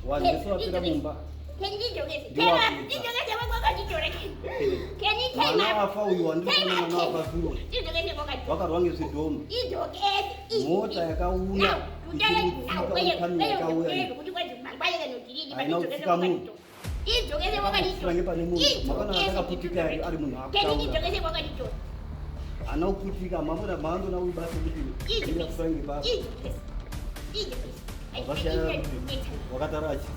Vanhu vese vapinda mumba. Mwana afa uyu wandiri kuona mwana wafa zuro. Wakarwa ngezvidhoma. Mota yakauya ichimutsika mukani yakauya iyi. Haina kutsika munhu. Akatsika ngepane munhu. Makana akaputika ari munhu akutaura. Haana kuputika mamona maandona uyu basa kuti ndingakutsika ngepapa. Zvasiyana kuti wakatara achiti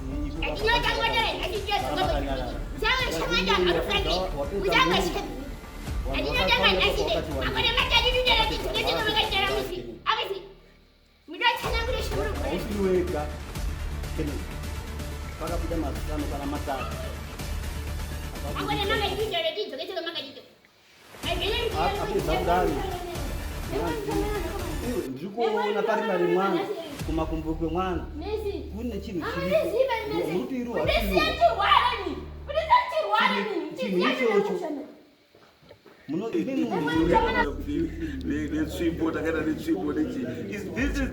hausiri wega pakabuda mazano kana matatu Apedza kudaro ndiri kuona pari mari mwana kumakumbo kwemwana kune chinhu chiripo muri kuirwa chinhu ichocho netsvimbo takaita netsvimbo nechi this is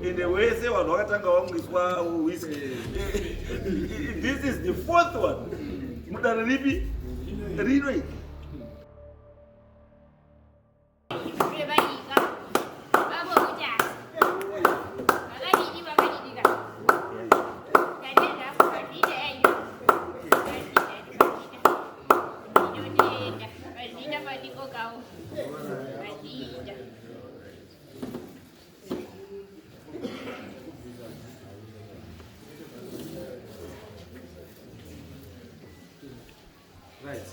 ende wese vanhu vakatanga vamwiswa whisky this is the fourth one mudare ripi rino iri Right.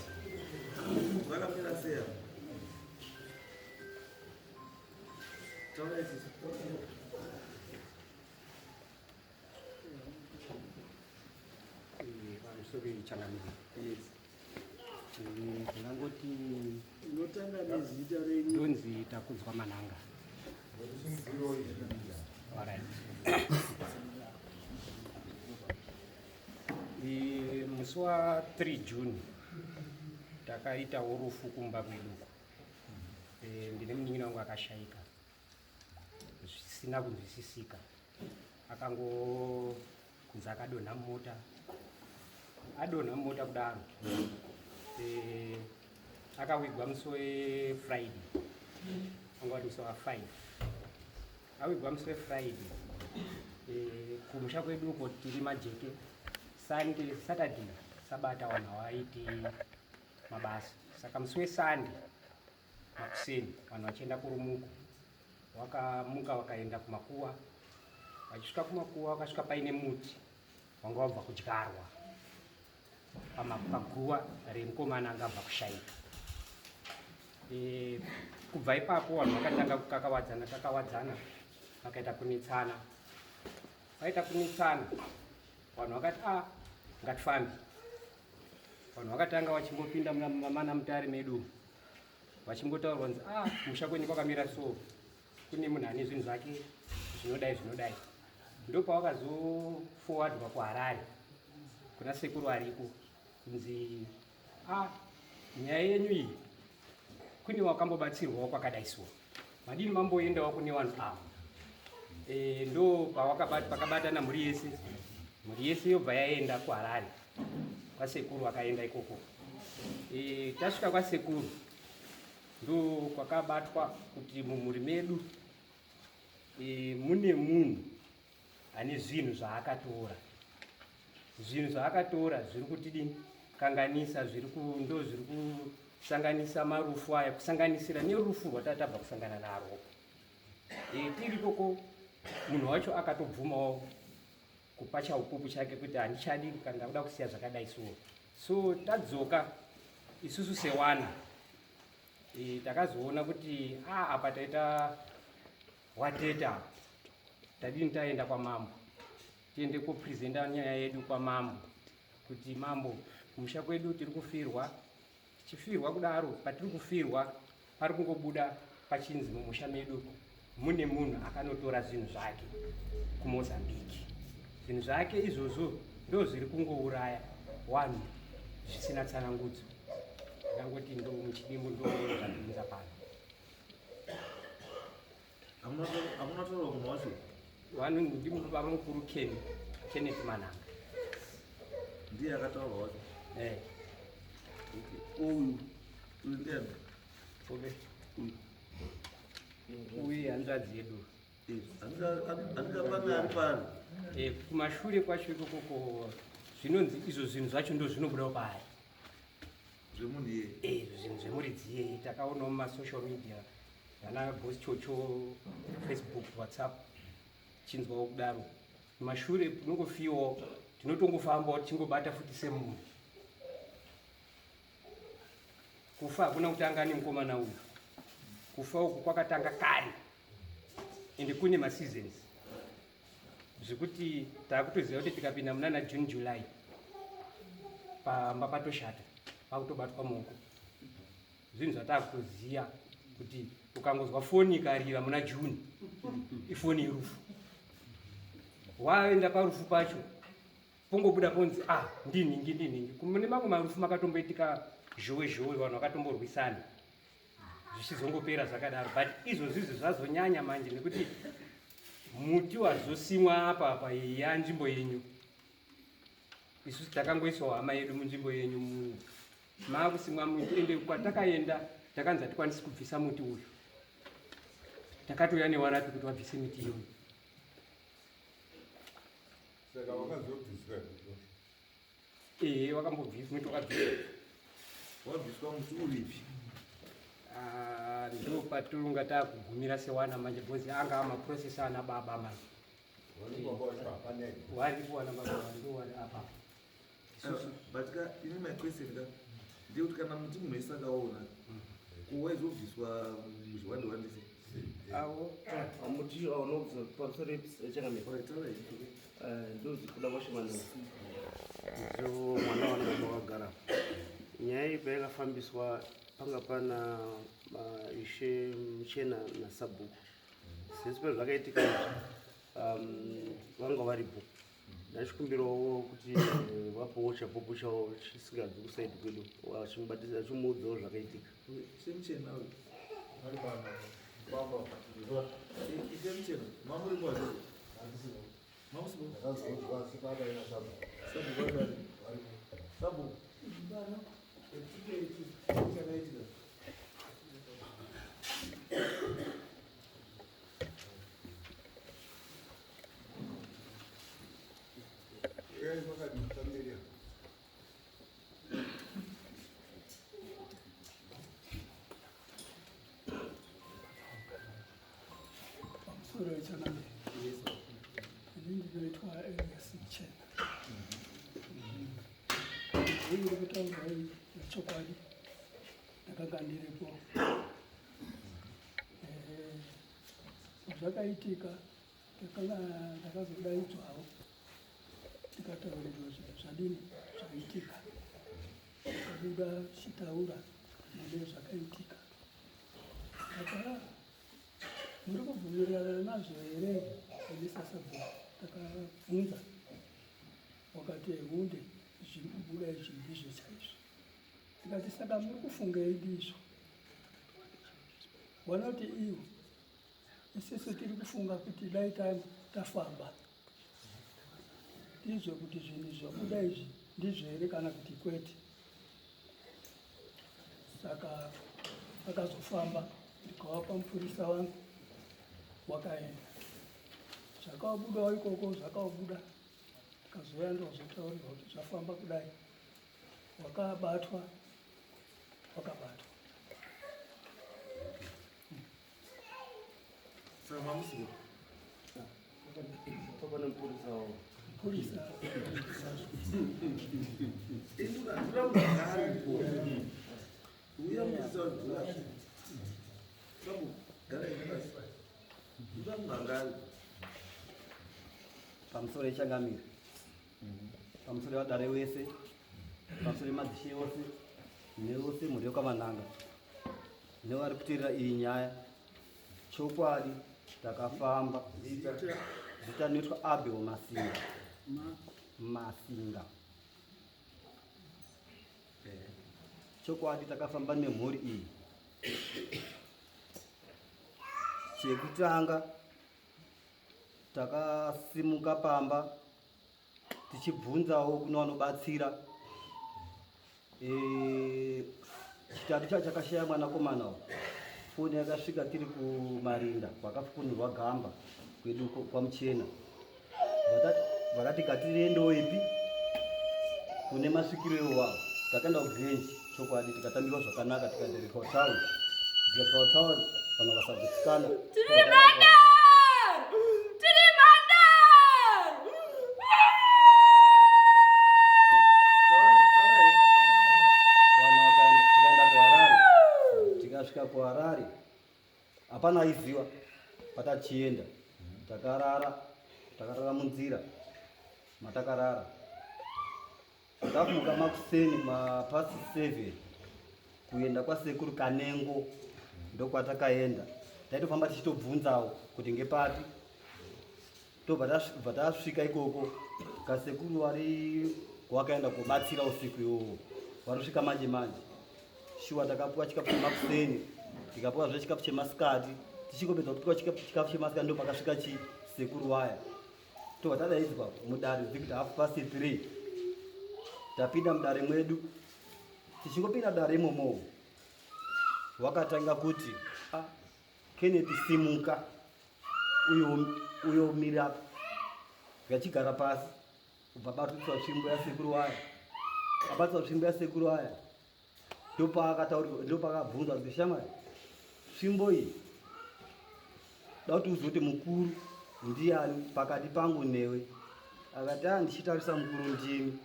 Vakamira sei apa? Taurai sisi. Pamusoro changamire. Yes. Ndingangoti Unotanga nezita renyu. ndonzi Takudzwa Manhanga. Alright. Musi wa 3 June takaitawo rufu kumba kwedu uko. Ndine munin'ina wangu akashaika zvisina kunzwisisika, akango kunzi akadonha mumota, adonha mumota kudaro akawigwa musi weFriday, anga wati musi wa5 awigwa musi weFriday. Kumusha kwedu uko tiri majeke. Sunday, Saturday, Sabata vanhu havaiti mabasa, saka musi weSunday makuseni vanhu vachienda kurumuko wakamuka vakaenda kumakuwa. Vachisvika kumakuwa vakasvika paine muti wanga wabva kudyarwa paguva remukomana anga abva kushaika. Kubva ipapo vanhu vakatanga kukakawadzana kakawadzana, vakaita kunetsana, vaita kunetsana. Vanhu vakati a ngatifambe. Vanhu vakatanga vachingopinda muna mutare medu vachingotaurwa kunzi a musha kwenyu kwakamira so, kune munhu ane zvinhu zvake zvinodai zvinodai. Ndopavakazoforwardwa kuHarare kuna sekuru ariko kunzi a nyaya yenyu iyi kune wakambobatsirwawo kwakadai so, madini mamboendawo kune vanhu ava. Ndo pakabatana mhuri yese, mhuri yese yobva yaenda kuHarare kwasekuru. Vakaenda ikoko. Tasvika kwasekuru ndo kwakabatwa kuti mumhuri medu mune munhu ane zvinhu zvaakatora. Zvinhu zvaakatora zviri kutidini kanganisa, zviri ndo zviri kusanganisa marufu aya, kusanganisira nerufu rwatatabva kusangana narwo. Tiri ikoko munhu wacho akatobvumawo kupa chaupupu chake kuti handichadi kana ndakuda kusiya zvakadai. So tadzoka isusu sewana takazoona kuti a apa taita wateta apa, tadini taenda kwamambo, tiende kopresenta nyaya yedu kwamambo kuti mambo, kumusha kwedu tiri kufirwa. Tichifirwa kudaro, patiri kufirwa pari kungobuda pachinzi mumusha medu mune munhu akanotora zvinhu zvake kuMozambique. Zvinhu zvake izvozvo ndo zviri kungouraya vanhu zvisina tsanangudzo. Ndangoti ndo muchidimbu ndo zvandinza pano. Hamuna taura munhu wacho? Vanhu ndibaba mukuru Ken, Kenneth Manhanga. Ndiye akataurwa wacho. Eh. Okay. Uyu uyu ndiani? Uyu. Uyu hanzvadzi yedu. Andikapane ari pari. Eh, kumashure kwacho ikoko zvinonzi izvo zvinhu zvacho ndo zvinobudawo paari. Zvemunhu iyeye. Eh, zvinhu zvemuridzi iyeye takaonawo mumasocial media vana boss chocho Facebook, WhatsApp chinzwawo kudaro. Kumashure kunongofiwawo tinotongofambawo tichingobata futi semunhu. Kufa hakuna kutanga nemukomana uyu. Kufa uku kwakatanga kare ende kune maseasons zvekuti takutoziva kuti tikapinda munana June July pamba patoshata pakutobatwa maoko. Zvinhu zvatakutoziva kuti ukangozwa foni ikarira muna June ifoni yerufu. Waenda parufu pacho pongobuda ponzi ah ndinhingi ndinhingi. Mune mamwe marufu makatomboitika zhowe zhowe vanhu vakatomborwisana zvichizongopera zvakadaro, but izvozvizvi zvazonyanya manje nekuti muti wazosimwa apa apa yanzvimbo yenyu, isusu takangoisawo hama yedu munzvimbo yenyu muno maakusimwa muti, ende kwatakaenda takanzi hatikwanisi kubvisa muti uyu, takatouya newarapi kuti wabvise miti iyoyo. Saka wakazobviswa? Ehe, wakambobviswa muti, wakabviswa. Wabviswa muti uripi? Ah, ndo paturunga taakugumira sewana manje because anga amaprocess ana baba manje. Waripo wana baba ndo wari apa. But ka ini my question ka ndeyekuti kana muti munhu wese akaona ko waizobviswa muzviwande wandise? Awo Muti aunobvisa pamusoro echangamiro. Ndozi kuda kwashimana so mwana wangu wakagara. Nyaya iyi payakafambiswa panga pana ishe muchena nasabhuku. Sesi pazvakaitika izvi vanga varipo. Ndachikumbirawo kuti vapowo chapupu chavo chisingabvi kusaidi kwedu vachimuudzawo zvakaitika. Ishe muchena uyu. Ishe muchena mamuripo hazvo? Mamusipo? Sabhuku ari sabhuku chakaitika. Pamusoro yechangamire, ini ndinoitwa Elias Muchena. Iri kutaurwa nechokwadi, ndakanga ndiripo. Zvakaitika ndakanga ndakazodaidzwawo ndikataurirwa zvinhu zvadini zvaitika, ndikabuda chitaura mune zvakaitika. Saka muri kubvumirana nazvo here imi sasabhuku? Takabvunza, wakati hunde zviri kubuda izvi ndizvo chaizvo. Ndikati saka muri kufungei ndizvo? Vanoti ivo isusu tiri kufunga kuti dai tafamba ndizvo kuti zvinhu zvabuda izvi ndizvo here kana kuti kwete. Saka akazofamba ndikavapa mupurisa wangu, wakaenda zvakabudawo ikoko zvakabuda. Ndikazouya ndozotaurirwa kuti zvafamba kudai, wakabatwa wakabatwa. Saka mamusipo? Papa nemupurisa wavo. Mupurisa. Indura munhu aripo uya mupurisa wacho sabu garai pasi ndoda munhu anga aripo. Pamusoro yechangamire, pamusoro yevadare wese, pamusoro yemadzishe ose nevose mhuri yekwaMananga nevari kuteerera iyi nyaya, chokwadi takafamba. Zita rinoitwa Abel Masinga. Masinga. Chokwadi takafamba nemhuri iyi. Chekutanga takasimuka pamba Tichibvunzawo kune vanobatsira. Eh, chitatu chacho chakashaya mwanakomana uyu. Foni yakasvika tiri kumarinda kwakafukunurwa gamba kwedu kwaMuchena. Vakati katiendewo ipi kune masvikiro iwawo. Takaenda kuGrange chokwadi tikatambirwa zvakanaka tikaenderekwa town. Tikasvika kutown vanhu vakasagutsikana. Tiri mhandara! Tiri mhandara! Vanhu vakaenda tikaenda kuHarare. Tikasvika kuHarare hapana aiziva patachienda. Takarara takarara munzira matakarara. Takamuka makuseni mapast 7 kuenda kwasekuru Kanengo ndokwatakaenda. Taitofamba tichitobvunzawo kuti ngepapi. Tobva tasvika ikoko kasekuru vari wakaenda kobatsira usiku iwowo varosvika manje manje. Shuwa takapuwa chikafu chemakuseni tikapuwa zve chikafu chemasikati tichingopedza kupiwa chikafu chemasikati ndopakasvika chi sekuru waya. Tobva tadaidzwa mudare dzekuti half past 3 tapinda mudare mwedu. Tichingopinda dare imomo wakatanga kuti ah, Kenneth simuka uyo uyo mira tikachigara pasi kubva batwa tsvimbo yasekuru waya abatwa tsvimbo yasekuru waya ndopaakataurwa ndopaakabvunzwa kuti shamwari tsvimbo iyi da kuti uzive kuti mukuru ndiani pakati pangu newe akati a ndichitarisa mukuru ndimi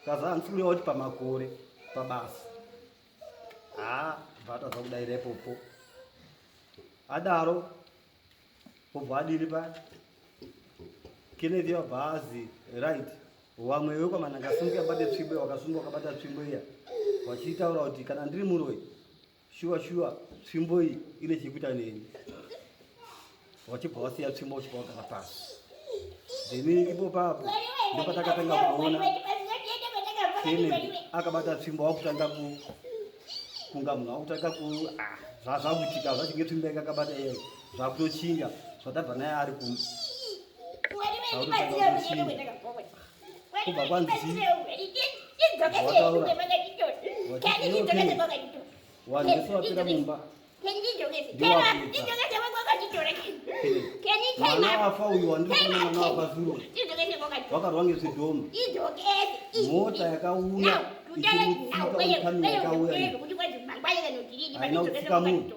kaza handisi kureva kuti pamakore pabasa haa bva atadza kudaira ipopo adaro obva adini pa Kenneth wabva azi right wamwe wekwamananga sunga abate tsvimbo wakasunga wakabata tsvimbo iya wachitaura kuti kana ndiri muroyi shuwa shuwa tsvimbo iyi ine chekuita neni wachibva wasiya tsvimbo uchibva wagara pasi then ipo papo ndopatakatanga kuona Kennedy akabata tsvimbo wakutanga ku kunga munhu akutanga ku ah, zvazvakuitika zvachinge tsvimbo yake akabata iye zvakutochinja zvatabva naye ari ku kubva kwanzi wataura vanhu vese vapinda mumba mwana wafa uyu wandikuona mwana wafa zuro wakarwa ngezvidhoma mota yakauya ichimutsika onkami yakauya haina kutsika munhu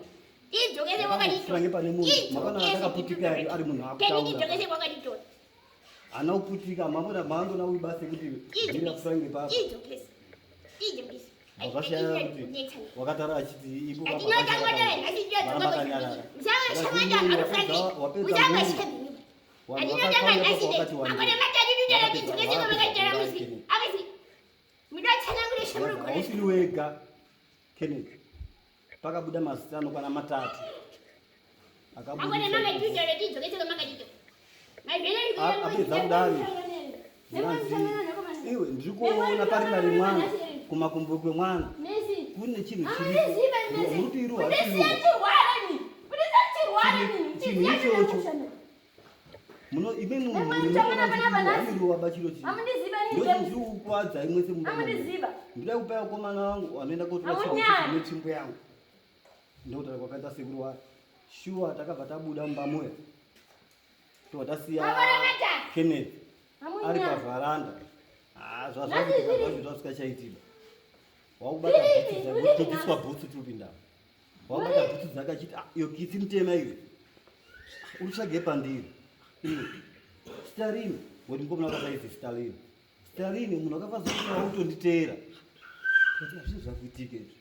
Yakangopfuura ngepane munhu mapana atakaputika ari munhu akutaura haana kuputika mambona maandona uyu basa yekuti vhiri rapfuura ngepapa zvashaya kuti wakatara achiti ipo varakanyarara wapedza munhu vanhu vakakauya wakati wandei hausiri wega Kenneth pakabuda mazita anokwana matatu apedza kudaro zvikanzi iwe ndiri kuona parina remwana kumakumbo kwemwana kune chinhu chiripo muri kuti iruwa chinhu ichocho muno imi munhu bachiro chii ndiri kukuwadzai mwese mumba ndida kupai vakomana vangu vanoenda kotora chinhu netsvimbo yangu ndokutaura kwakaita sekuru wayo shuwa takabva tabuda mumba muya tobva tasiya Kenneth ari pavharanda ah, zvazvakuitika zvacho zvasikachaitiba wakubata bhutsu dzake tobviswa bhutsu tiri kupinda wakubata bhutsu dzake achiti ah, iyo kitsi mutema iwe uri tsvage pandiri iwe stalin ngoti mukomana wakasaizi stalin stalin munhu akafazokuti wautonditeera zvinhu zvakuitika izvi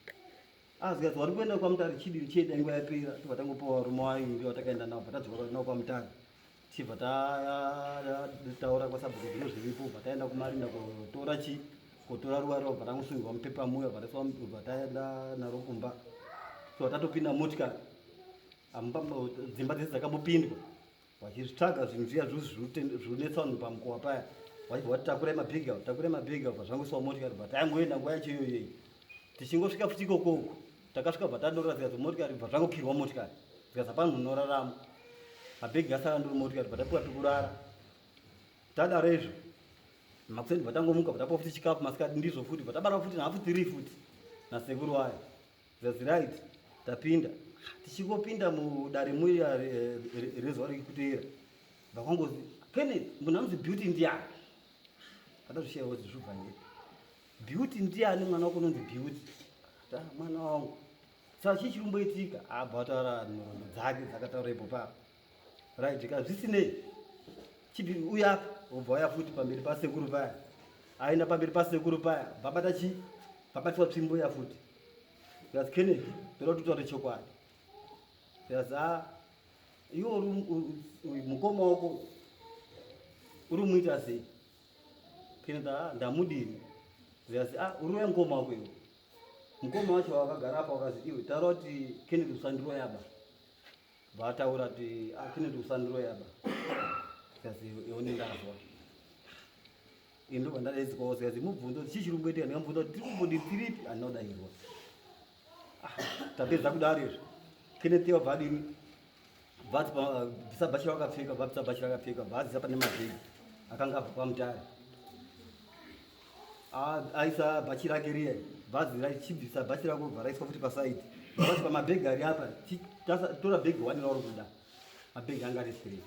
azikazi ah, wari kuenda kwamutare chidini cheda nguva yapera tobva tangopiwa varume vaiviri vatakaenda navo bva tadzoka navo kwamutare tichibva tataura kwasabhuku zvino zviripo bva taenda kumarinda kotora chi kotora ruva rova bva tangosungirwa mupepa muya bva taenda naro kumba so tatopinda motikari dzimba dzese dzakambopindwa vachitsvaga zvinhu zviya zvinetsa vanhu pamukova paya vachibva vati takurai mabhegi avo takurai mabhegi avo bva motikari bva tayangoenda nguva yacho iyoyoyi tichingosvika futi ikokoko takasvika bva tandorora dzikazi motikari bva zvangokirwa motikari dzikazi hapana munhu unorarama mabhegi asara ndiri motikari bva tapiwa pekurara tadaro izvo Makuseni vatangomuka vatapuwa futi chikafu masikati ndizvo futi vatabara futi nhafu tiri futi nasekuru wayo. That's right. Tapinda. Tichingopinda mudare muya rezuva rekuteera. Vakangozi Kenneth munhu anonzi Beauty ndiani? Patazvishayiwa kuti zvubva ngepi. Beauty ndiani mwana wako unonzi Beauty? Ta mwana wangu. Saka chii chiri kumboitika? Abva ataura nhoroondo dzake dzakataura ipo papa. Right, ka zvisinei. Chipi uya apa wobva waya futi pamberi pasekuru paya. Aenda pamberi pasekuru paya, vabata chi? Vabatwa tsvimbo ya futi. That's Kenneth, toda kuti utaure chokwadi. That's ah iwe uri mukoma wako uri muita sei? Kenneth ah ndamudini. That's ah uri wemukoma wako iwe. Mukoma wacho wakagara apa wakazi iwe taura kuti Kenneth usandiroya ba. Vataura kuti ah Kenneth usandiroya ba. Zikazi iwe ndazwa. Ini ndobva ndadaidzwawo zikazi mubvunzo kuti chii chiri kumboitika ndikamubvunza kuti tiri kumbodi tiripi handina kudairwa. Ah, tapedza kudaro izvi. Kenneth wabva adini? Bvisa bhachi rakapfeka, bvabvisa bhachi rakapfeka, bvadzisa pane mabhegi akanga abva kwaMutare. Aisa bhachi rake riya, bhazi rachibvisa bhachi rako bva raiswa futi pasaidi. Bvati pamabhegi ari apa, tora bhegi one rauri kuda. Mabhegi anga ari three.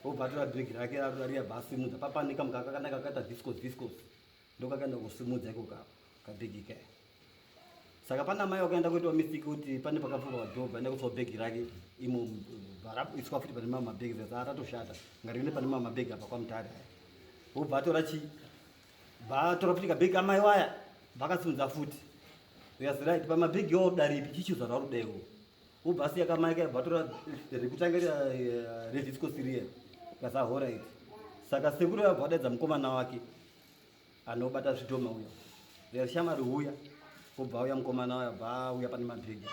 Obva atora bhegi rake riya bva asimudza. Papane kamukaka kakanaka kakaita viscos viscos. Ndokakaenda kusimudza iko kabhegi kaya. Saka pana mai wakaenda kuitwa mistake kuti pane pakapfurwa door vaenda kutswa bhegi rake imo varaiswa futi pane mamwe mabhegi zati atatoshata ngariende pane mamwe mabhegi apa kwamutare aya wobva atora chi vatora futi kabhegi amai waya vakasimudza futi uyazi right pamabhegi iwawo daripi chichiza zvarudewo wobva asiya kamai kaya vatora rekutanga revisco siria kaza horait saka sekuru yabva vadaidza mukomana wake anobata zvidhoma uya zvikanzi shamwari huya obva auya mukomana uya bva auya pane mabhegi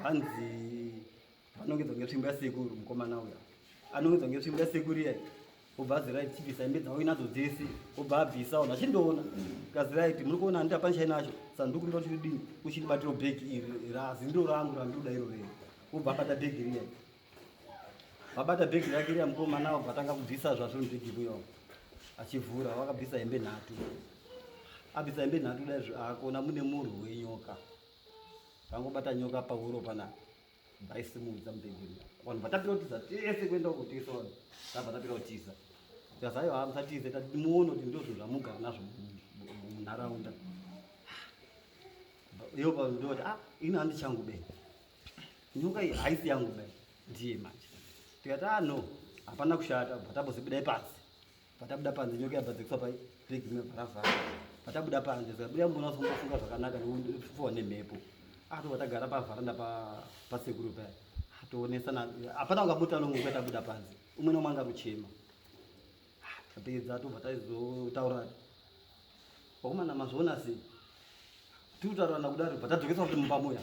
vanzi vanongedzwa ngetsvimbo yasekuru mukomana uya anongedzwa ngetsvimbo yasekuru iya obva azi right chibvisa hembe dzavo inadzo dzese obva abvisa vanhu vachindoona kazi right muri kuona handiti hapana chainacho sanduku ndoda kuti udini uchindibatiro bhegi iri razi ndiro rangu randinoda iro rei obva abata bhegi riya Vabata bhegi rake riya mukomana wabva atanga kubvisa zvazvo mubhegi muya achivhura vakabvisa hembe nhatu abvisa hembe nhatu dai akona mune murwi wenyoka vangobata nyoka pahuro pana vaisimudza mubhegi riya vanhu vatapira kutiza tese kuenda kutisa vanhu tabva tapira kutiza tikazi aiwa musatize tati muone kuti ndozvo zvamugara nazvo munharaunda iyo ndoti ah ini handichangu be nyoka iyi haisi yangu be ndiye manje tikati ah no hapana kushata bva tambozibudai panze patabuda panze nyoka yabva dzekiswa pai bhegi rimwe bva ravhara patabuda panze zikabuda mbona sombofunga zvakanaka nekufuwa nemhepo atobva tagara pavharanda pasekuru paya atoonesana hapana ungamuti anonguka tabuda panze umwe nomwe anga kuchema tapedza tobva taizotaura vakomana mazviona sei tiri kutaurana kudaro bva tadzokeswa futi mumba muya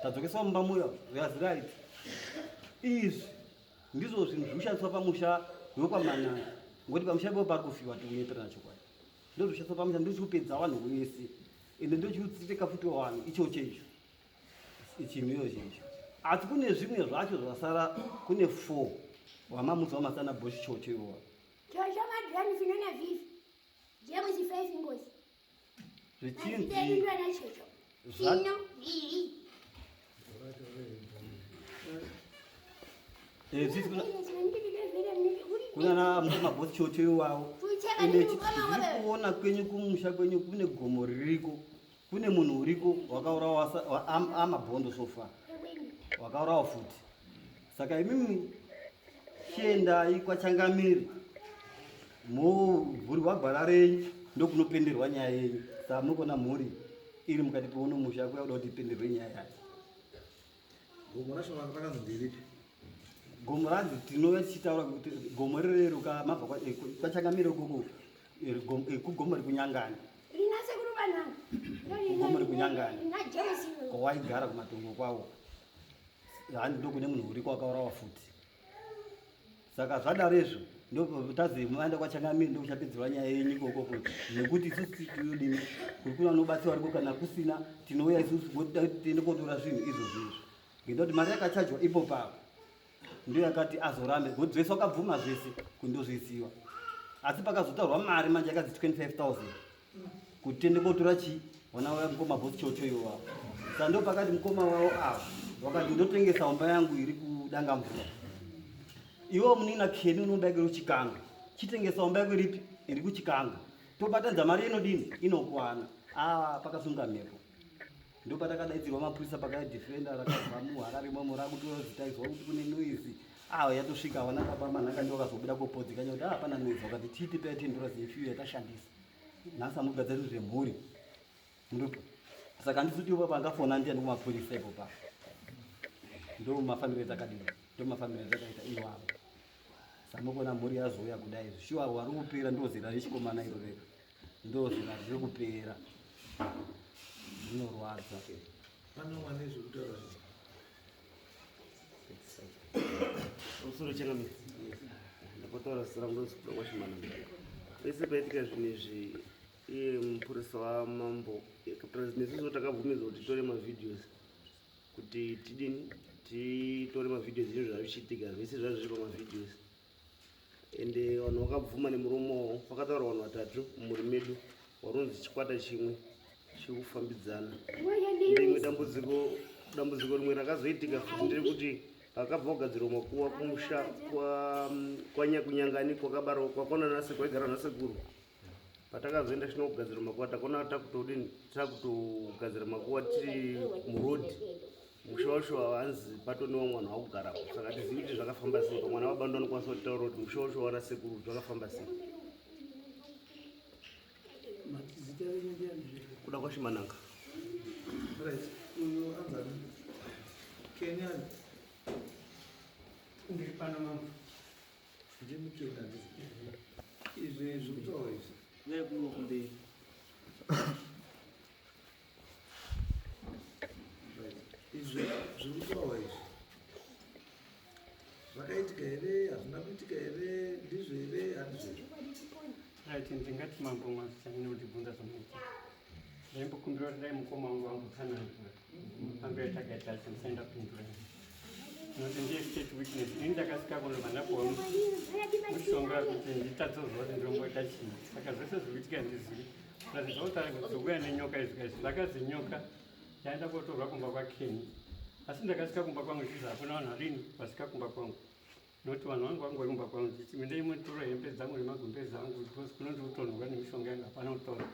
tadzokeswa mumba muya zviyazi right izvi ndizvo zvinhu zvikushandiswa pamusha wekwamananga ngokuti pamusha ipo pari kufiwa tikunyeperana chokwadi ndo zvikushandiswa pamusha ndochikupedza vanhu vese ende ndochikutsirika futi vanhu ichocho icho chinhu icho chicho asi kune zvimwe zvacho zvasara kune four wamamutsa wamasana boshi chocho iwowa Chocho madrani finona vivi. James five ngozi. Zvichinzi kunana mabhosi chocho iwawo ende kuona kwenyu kumusha kwenyu kune gomo ririko kune munhu uriko wakaurawa amabhondo sofa wakaurawa futi saka imimi chiendai kwachangamire movhurirwa gwara renyu ndokunopenderwa nyaya yenyu saka munogona mhuri iri mukati peuno musha kuya kuda kuti ipenderwe nyaya yayo gomo racho rakanzi nderipi gomo ranzi tinouya tichitaura kuti gomo rireruka mabva eh, kwachangamire ukoko eh, eh, kugomo rekunyangani kugomo rekunyangani kwawaigara kumatongo kwawo hanzi ndokune munhu uriko akaurawa futi saka zvadaro izvo ndotazi maenda kwachangamire ndokuchapedzerwa nyaya yenyu ikoko nekuti isusu tiyodini kuri kuna anobatsirwa ariko kana kusina tinouya isusu tiende kotora zvinhu izvozvo izvo ngenda kuti mari yakachajwa ipo papo ndiyo yakati azorambe ngokuti zvese wakabvuma zvese kundozviziva Asi pakazotaurwa mari manje yakadzi 25000 kuti tiende kotora chii vana vaya mukoma bosi chocho iwavo. Saka ndo pakati mukoma wavo ava wakati ndotengesa homba yangu iri kudanga mvura. Iwe munin'ina Kenny unomba yako iri kuchikanga. Chitengesa homba yako iripi? Iri kuchikanga. Tobatanidza mari inodini? Inokwana. Ah, pakasunga mhepo. Ndopatakadaidzirwa mapurisa pakaya defender rakabva muHarare imomo rakutotaizwa kuti kune noise. Ah, yatosvika vana baba manhanga ndiwo vakazobuda kopodzikanya kuti ah, hapana noise. Vakati tiite paya 10 dollars yefuel yatashandisa. Nhasi amugadzira zvinhu zvemhuri. Ndipo. Saka handisi kuti ipo pangafona ndiani kumapurisa ipo pa. Ndo mafambiro etakadini. Ndo mafambiro etakaita iwavo. Samukona mhuri yazouya kudai. Shuwa wari kupera ndo zera rechikomana iro rega. Ndo zera riri kupera. Zvinorwadza. Pano wane zvekutaura zvino. Pamusoro changamire. Ndapotaura zita rangu ndonzi Kuda Kwashimana. Pese paitika zvinhu izvi iye mupurisa wamambo plus nesusu takabvumidzwa kuti titore mavideos kuti tidini titore mavideos izvo zvazvichiitika zvese zvazvo zviri pamavideos ende vanhu vakabvuma nemuromo wavo pakataura vanhu vatatu mumhuri medu warunzi chikwata chimwe chekufambidzana rimwe dambudziko dambudziko rimwe rakazoitika futi nderekuti pakabva kugadzirwa makuwa kumusha kwanyakunyangani kwakabarwa kwakona nasekuru kwaigara nasekuru patakazoenda chino kugadzira makuwa takaona takutodini takutogadzira makuwa tiri murodhi musha wacho hanzi patoniwa mwana wakugarapo saka tizivi kuti zvakafamba sei pamwana wabando anokwanisa kutaura kuti musha wacho wana sekuru zvakafamba sei kuda kwashimananga Ndiri pano mambo. Ndimukena izvi zvekutaura izvi. Uyai kuno kumberi. Izvi zvekutaura izvi zvakaitika here hazvina kuitika here ndizvo here handizvo here? Right, ndingati mambo mwazichanini kutibvunza zvamuita. Ndaimbokumbira kuti dai mukoma wangu wangotsanangura mafambiro atakaita acho ndisaenda kupindura. Nokuti ndiye state witness. Ini ndakasvika kuno mandapuwa mushonga kuti nditadzoziva kuti ndiromboita chii. Saka zvese zviri kuitika handizivi. Plus zvakutaura kuti dzouya nenyoka izvi guys. Ndakadzi nyoka yaenda kotorwa kumba kwaKenny. Asi ndakasvika kumba kwangu zvizi hakuna vanhu varini vasvika kumba kwangu. Nokuti vanhu vangu vangori kumba kwangu ndichiti mindei mutora hembe dzangu nemagumbezi angu because kunonzi kutonhorwa nemishonga yangu hapana kutora.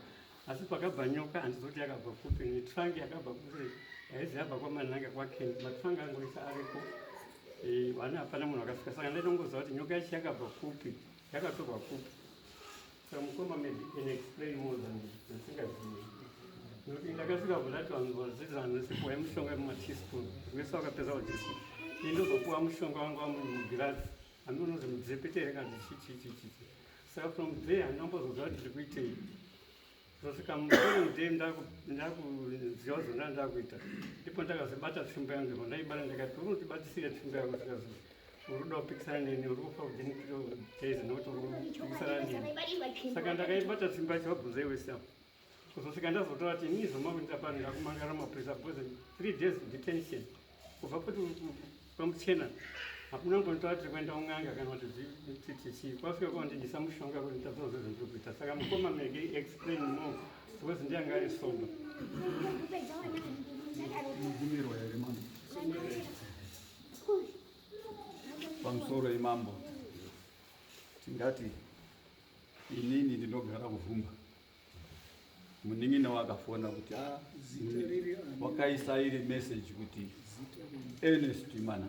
Asi pakabva nyoka handizivi kuti yakabva kupi netrank yakabva kupi haizi yabva kwamananga kwaKenny matrunk angu ese ariko eh, vana hapana munhu akasvika saka ndaitongoziva kuti nyoka yacho yakabva kupi yakatorwa kupi Saka mukoma maybe can explain more than zvisingazivi. Nokuti ndakasvika kudati vanhu vadzidza vanhu vese kuwa mushonga mumateaspoon vese vakapedza kudyisa. Ini ndozopuwa mushonga wangu wamugirazi handi unozi mudzepete here kana kuti chii chii chii chii. Saka from there handina kumbozoziva kuti ndiri kuitei. Kuzosvika mufollowing day ndakuziva zvona ndakuita. Ndipo ndakazobata tsvimbo yangu ndipo ndaibata ndikati uri kutibatisira tsvimbo yako zvikazii. Uri kuda kupikisana neni uri kufa within days nokuti uri kupikisana neni. Saka ndakaibata tsvimbo yacho vabvunza iwe sam. Kuzosvika ndazotora kuti ini zvoma kuita pano ndakumangara mapurisa because 3 days detention. Kubva kuti pamuchena hakuna kumbonditora tiri kuenda kun'anga kana kuti tichii kwasvika kwandidisa mushonga kuti nditadzoze zvandiri kuita saka mukoma mege explain more because ndiye anga ari sober. Mugumirwa here mambo? Pamusoro imambo tingati inini ndinogara kuvhumba munin'ina wakafona kuti ah, wakaisa iri message kuti Ernest mana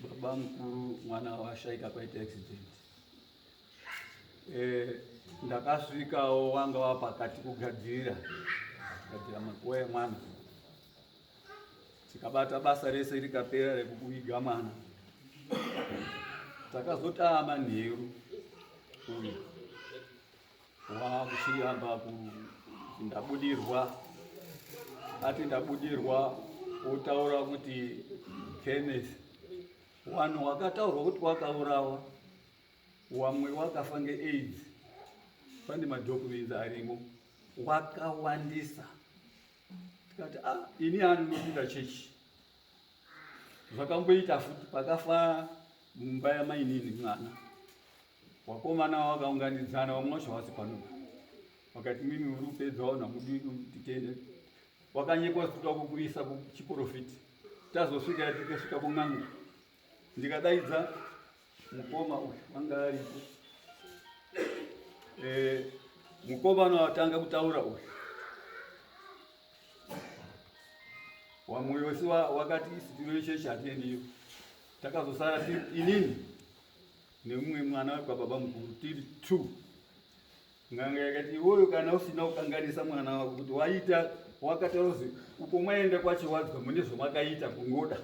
baba mukuru mwana washaika kwaita accident eh, ndakasvikawo wanga wapakati kugadzirira kugadzira makuva emwana tikabata basa rese rikapera rekukuviga mwana takazotaa manheru uyu wakuchiyamba kuti ndabudirwa ati ndabudirwa otaura kuti Kenneth wanhu wakataurwa kuti wakaurawa wamwe wakafa ngeaids pane madocuments arimo wakawandisa tikati ah ini ani unopinda chechi zvakamboita futi pakafa mumba yamainini mwana. Wakomana wakaunganidzana vamwe vacho havasi pano. Vakati mimi uri kupedza vanhu hamudi titende. Wakanyekwa toda kukuisa kuchiporofiti. Tazosvika tikasvika kun'anga. Ndikadaidza mukoma uyu anga aripo. Eh, mukoma anotanga kutaura uyu. Wamwe wese wakati isi tiri chechi hatiendiyo. Takazosara tiri inini nemumwe mwana wekwababa mukuru tiri two. N'anga yakati iwoyo kana usina kukanganisa mwana wako kuti waita wakataura kuti uko mwaenda kwachiwadzwa mune zvamakaita kungoda.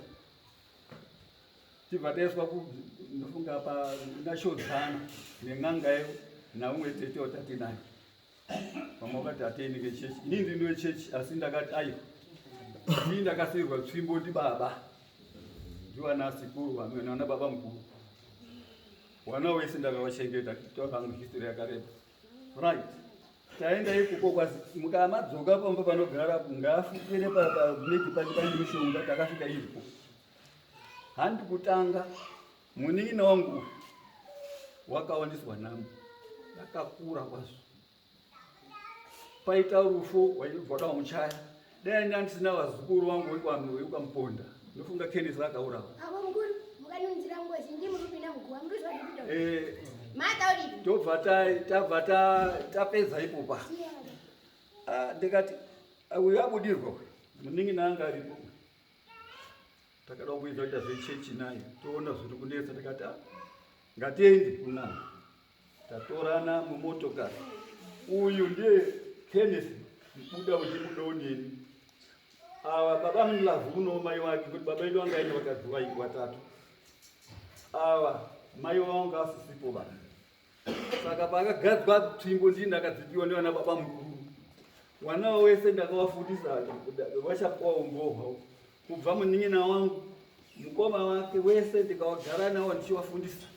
Tibva taiswa ndofunga pa nashodzana nen'anga iyo naumwe tete watatinayo. Vamwe vakati hatiendi ngechechi. Ini ndini wechechi asi ndakati aiwa. Ini ndakasiirwa tsvimbo ndibaba. Ndiwana sekuru vamwe nana baba mukuru. Wana wese ndakawachengeta kutaura hangu history yakareba. Right. Taenda ikoko kwazi mukamadzoka pamba panogara ngaafukire pameti pake pane mishonga takasvika iripo. Handi kutanga munin'ina wangu wakawaniswa nhamo yakakura kwazvo. Paita rufu waibva wamuchaya. Dai ndandisina vazukuru vangu wekwamuponda. Ndofunga Kenneth akaurawa. Avo mukuru mukanunzira ngozi ndimi kupinda muguva muri kuziva zvekuita. Eh, Matauri. Tobva tabva tapedza ipopa. Ah, ndikati uyu abudirwa uyu. Munin'ina anga aripo. Takada kuita kuita zvechechi naye toona zviri kunetsa tikati ah, ngatiende kun'anga. Tatorana mumotokari. Uyu ndiye Kenneth Mbuda uchibudawo neni. Ava baba Mlavu uno mai wake kuti baba vedu vanga aine vakadzi vatatu. Ava mai wavo vanga vasisipo vana. Saka pakagadzwa tsvimbo ndini ndakadzipiwa nevana baba mukuru. Wana wese ndakavafundisa vachapuwa umbowo hwavo. Kubva munin'ina wangu mukoma wake wese ndikawagara nawo ndichivafundisa.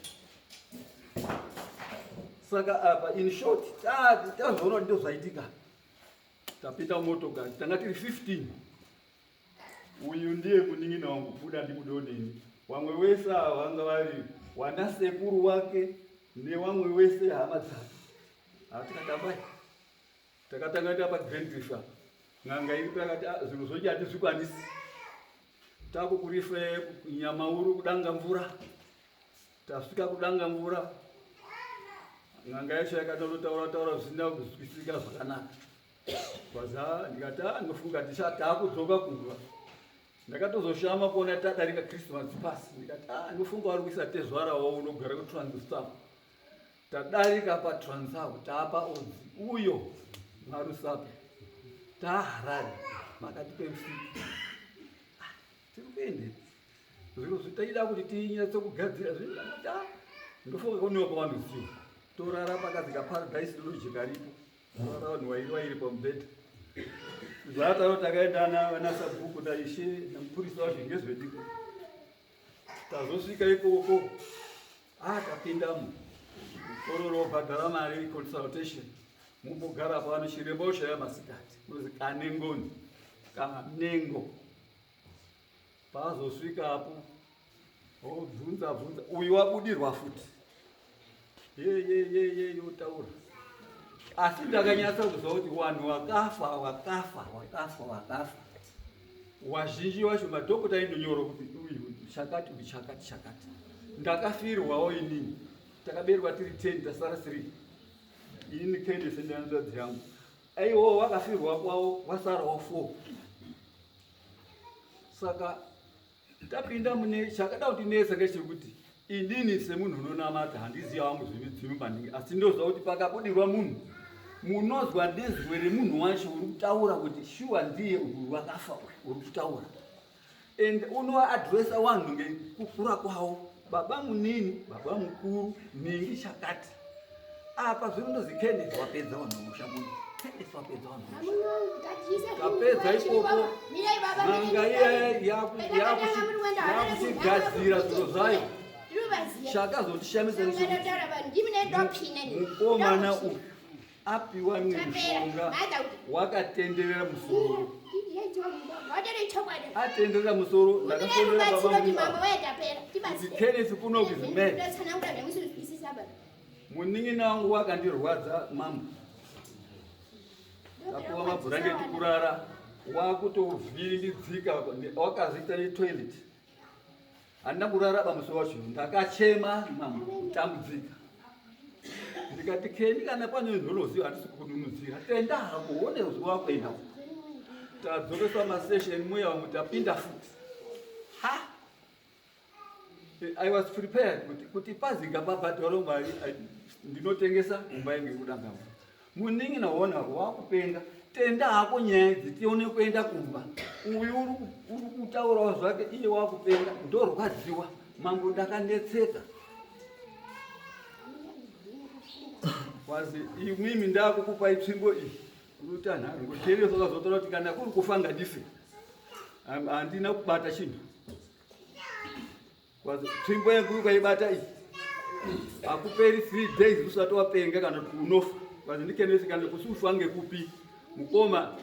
Saka apa in short tazoona kuti ndozvaitika. Tapinda mumotokari tanga tiri 15. Uyu ndiye munin'ina wangu Buda ndimudoneni. Wamwe wese ava vanga vari wana sekuru wake newamwe wese hama dzake. Hatikatamba. Takatanga ta pa Grand Cliff apa. N'anga iri yakati ah, zvinhu zvochi hatizvikwanisi. Takukurife Nyamauru kudanga mvura. Tasvika kudanga mvura. N'anga yacho yakatonotaura taura zvisina kuzwisisika zvakanaka. Kwaza ndikati ah, ndofunga takudzoka kumba. Ndakatozoshama kuona tadarika Christmas pasi. Ndikati ah, ndofunga vari kuisa tezvara wavo unogara kuTranstar. Tadarika paTransau taapa Odzi uyo maRusape taaHarare pakati peusiku. Ah, tiri kuendepi? Zviro zvitaida kuti tinyatso kugadzira zvinhu ah, ndofunga kunewa kwavanoziva. Torara pakadzika Paradise Lodge karipo. Torara vanhu vairi vairi pamubhedha. Zvataro takaenda na sabhuku naishe namupurisa wacho ngezvediko. Tazosvika ikoko akapindamo mukororo obhadhara mari consultation mumbogara pano chiremba oshaya masikati unozi kanengoni kanengo paazosvikapo obvunza bvunza uyu wabudirwa futi yeyeyeye yotaura asi ndakanyatsa kuziva kuti vanhu vakafa vakafa vakafa vakafa wazhinji wacho madhokota aindonyora kuti uyu chakati uyu chakati chakati ndakafirwawo inini takaberekwa tiri 10 tasara 3 inini kendese nehanzvadzi yangu aiwo wakafirwa kwawo wasarawo 4 saka tapinda mune chakada kutinetsa ngechekuti inini semunhu unonamata handiziva wangu zvemidzimu maningi asi ndozva kuti pakabudirwa munhu munozwa ndezwe remunhu wacho uri kutaura kuti shuwa ndiye uyu wakafa uyu uri kutaura and unoadresa wanhu ngekukura kwawo baba munini baba mukuru ningi chakati apa zviri ndozi Kenneth wapedza vanhu musha muno Kenneth wapedza vanhu tapedza ikoko n'anga iya yakuchigadzira zviro zvayo chakazondishamisa mukomana uyu apiwa mimwe mishonga wakatenderera musoro. Atenderera musoro ndakafonera baba kuti Kenneth kuno kuzimene munin'ina wangu wakandirwadza mambo tapuwa mabhurangeti kurara wakutovhiringidzika wakazoita netoilet handina kurara pamusi wacho ndakachema mambo kutambudzika ndikati keni kana pane nholoziva handisi kukudunudzira tenda hako one zuva wakuenda uko tadzokeswa masession muya vamwe tapinda futi ha I was prepared kuti kuti pazinga pabhadharo mari ndinotengesa mumba yangu yekudanga munin'ina wona wakupenga tenda hako nyaya idzi tione kuenda kumba uyu uri kutaurawo zvake iye wakupenga ndorwadziwa mambo ndakanetseka wazi imwimi ndakukupai tsvimbo iyi unotanharo ngotereso kazotora kuti kana kuri kufa ngadife handina kubata chinhu Tsvimbo yangu ukaibata iyi hakuperi 3 days usati wapenga kana kuti unofa kwazi ndikenesi kana kuti ufa ngekupi mukoma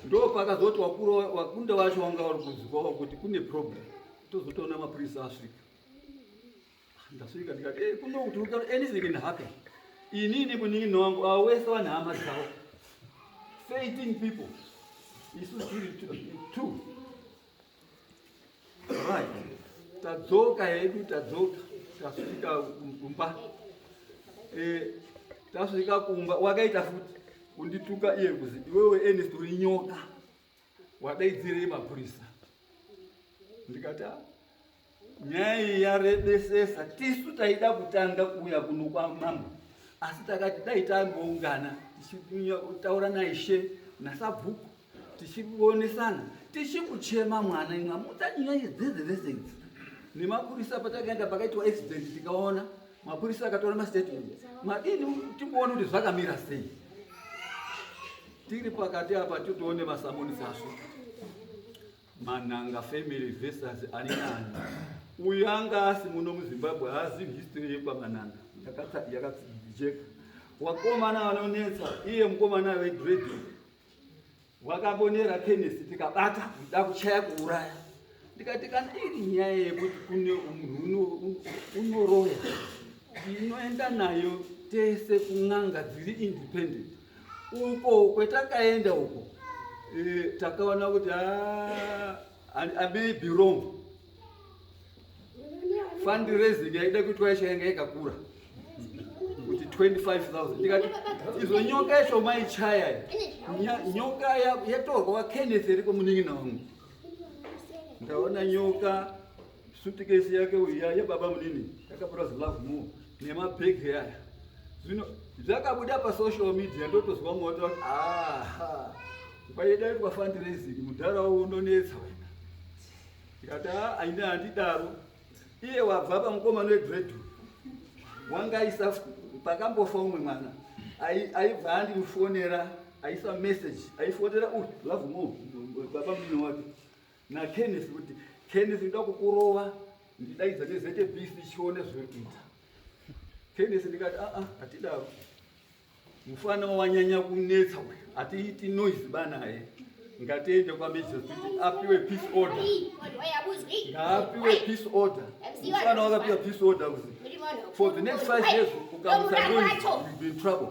ndo pakazoti wakuru wakunda wacho wanga uri kunzwa kuti kune problem tozotoona mapurisa asvika ndasvika ndikati eh kuno kuti uka anything can happen inini munin'ina wangu avo wese vane hama dzavo 13 people isu tiri two Right. Tadzoka hedu tadzoka tasvika kumba. Eh, tasvika kumba wakaita futi kundituka iye kuzi iwewe Ernest uri nyoka. Wadaidzirei mapurisa. Ndikati ah, nyaya iyi yarebesesa tisu taida kutanga kuuya kuno kwamambo asi takati dai tamboungana tichitaura naishe nasabhuku tichionesana tichikuchema mwana imwe amutanyanya dzedze dzese idzi nemapurisa patakaenda pakaitwa accident tikaona mapurisa akatora mastatement madini timboona kuti zvakamira sei tiri pakati apa titoone masamonisi asvika mananga family versus ani nani uyu anga asi muno muzimbabwe haazivi history yekwamananga yakajeka wakomana vanonetsa iye mukomana wedredi Wakabonera Kenneth tikabata kuda kuchaya kuuraya. Ndikati kana iri nyaya yekuti kune munhu unoroya tinoenda nayo tese kun'anga dziri independent. Uko kwetakaenda uko e, takaona kuti ah, I may be wrong. Fundraising yaida kuitwa yacho yanga yakakura kuti 25000 ndikati izvo nyoka yacho maichaya nyoka yatorwa wakenneth iri kwemunin'ina wangu ndaona nyoka sutikesi yake uya yababa munini yakapura zilove more nemabhegi aya zvino zvakabuda pasocial media ndotozwa moto aha kwaida itwa fundraising mudhara unonetsa wena ndikati a ah, ini handidaro iye wabva pamukomana wedredu wanga aisa pakambofa umwe mwana aibva andifonera aisa message aifonera uyu love more baba munini wake nakenneth kuti kenneth ndoda kukurova ndidaidza nezbc chione zviri kuita kenneth ndikati aa ah, hatidaro Mufana wanyanya kunetsa uyu, hatiiti noise banaye. Ngatiende kwaMajor kuti apiwe peace order. Ngaapiwe peace order. Mufana wakapiwa peace order kuzi for the next 5 years ukamutsa noise you'll be in trouble.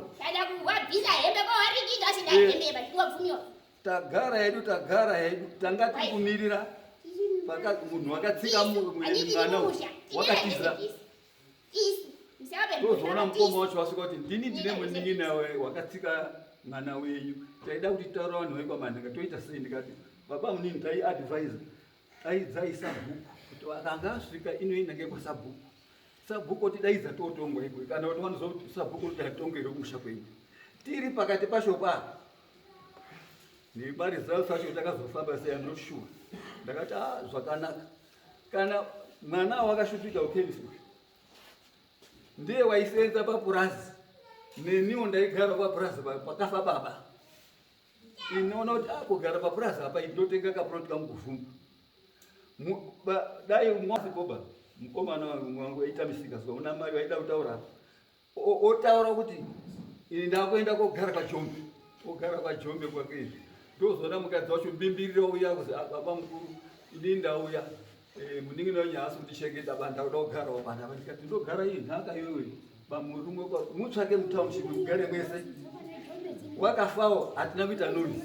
Tagara hedu tagara hedu tanga tiri kumirira munhu wakatsika mwana wakatizira tozoona mukoma wacho wasvika kuti ndini ndine munin'ina wakatsika mwana wenyu taida kuti taura vanhu vekwamanhanga toita sei ndikati baba munini taiadvise daidzai sabhuku kuti akanga asvika inoinange kwasabhuku sabhuku otidaidza totongwa igwe kana kuti vanoziva kuti sabhuku kuti atongere kumusha kwenyu tiri pakati pacho pa nemaresults acho takazofamba sei am not sure ndakati a ah, zvakanaka kana mwana wakashupika ukenis uyu ndiye waisenza papurazi neniwo ndaigara papurazi pakafa baba inoona kuti ah, kugara papurazi apa ndotenga kaproti kangu kuvhumba dai mwasikoba mukomana wangu aita misika zuva una mai vaida kutaura apa otaura kuti ini ndakuenda kogara kwajombe ogara kwajombe kwake izvi Ndozoona mukadzi wacho mbimbirira uya kuzi ah, baba mukuru ini ndauya eh, munin'ina wenyu haasi kundichengeta ba ndakuda kugarawo panapa. Ndikati ndogara iyi nhaka iyoyo bamurume mutsvake mutownship mugare mwese. Wakafawo hatina kuita noise.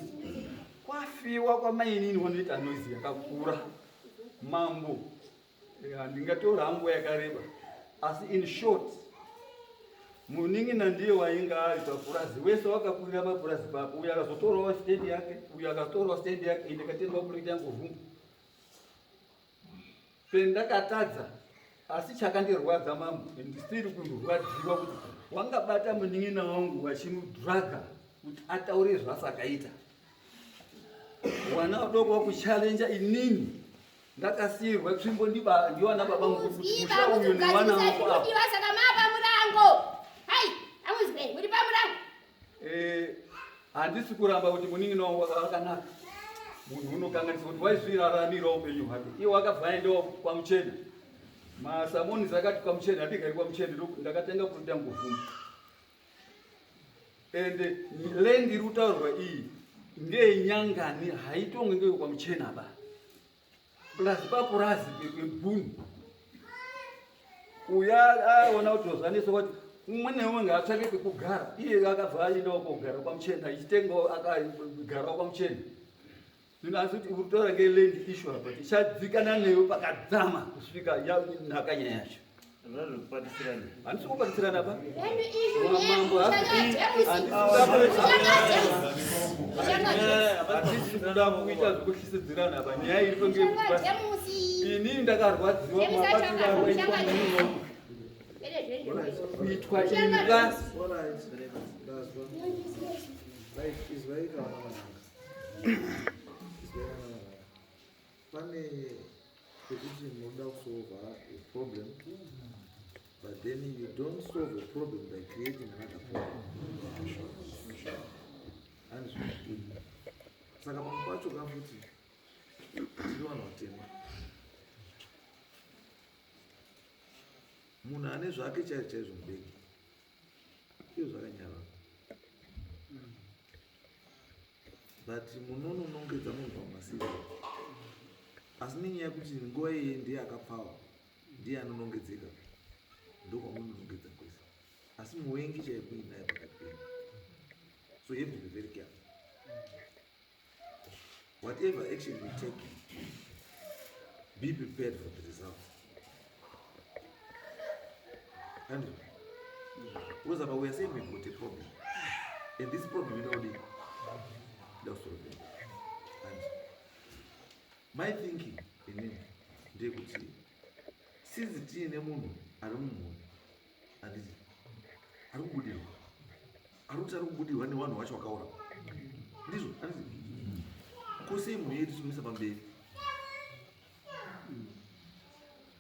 Kwafiwa kwamainini wanoita noise yakakura. Mambo eh, handingatora hangu nguva yakareba asi in short munin'ina ndiye wainga ari papurazi wese wakakurira papurazi papo uyo akazotorawo stendi yake uyo akazotorawo stendi yake ende katengawo puroti yangu vhumbu pendakatadza asi chakandirwadza mambo ndisiri kurwadziwa kuti wangabata munin'ina wangu wachimudraga kuti ataure zvasakaita wana vadoko wakuchalenja inini ndakasiirwa tsvimbo ndiwana baba mukuru kuti musha uyu newana wangu apa saka mapa murango hai amuzwe muri pamurango eh handisi kuramba kuti munin'ina wangu akanaka munhu unokanganisa kuti waizviraramira upenyu hwake iye wakabva aendawo kwamuchena masamonisi akati kwamuchena handigari kwamuchena ndakatenga kuti ndangobvuma and land iri kutaurwa iyi ndeyenyangani haitonge ngeyekwamuchena ba plus papurazi pebhunu uya aona kuti ozvaneso kuti umwe neumwe ngaatsvake pekugara iye akabva aendawo kogara kwamuchena ichitengawo akagarawo kwamuchena Zvino asi kuti uri kutaura ngeland issue apa tichadzikana newe pakadzama kusvika nhaka nyaya yacho. Handisi kupatisirana pa. Mambo handisi kuda kuita zvekuhlisidzirana apa nyaya iripo ngeyekuti inini ndakarwadziwa mabatsiro awaitwa muno kuitwa imbwa. Pane pekuti munoda kusolva a problem but then you don't solve a problem by creating another problem. Andizvo saka pamwe pacho kafuti tiri vanhu vatema munhu ane zvake chaizvo chaizvo mubeki iyo zvakanyarara but munononongedza munhu pamasiri asi nenyaya yekuti nguva iye ndiye akapfawa ndiye anonongedzeka ndokwamunonongedza kwese asi muvengi chaikuinaye pakati penyu so you have to be very careful whatever action you take be prepared for the result and because apa we are saying we've got a problem and this problem inodii dakusolveka and my thinking inini ndeyekuti since tiine munhu ari mumhuri handiti ari kubudirwa ari kuti ari kubudirwa nevanhu vacho vakaura ndizvo handiti kosei mhuri yedu tinomisa pamberi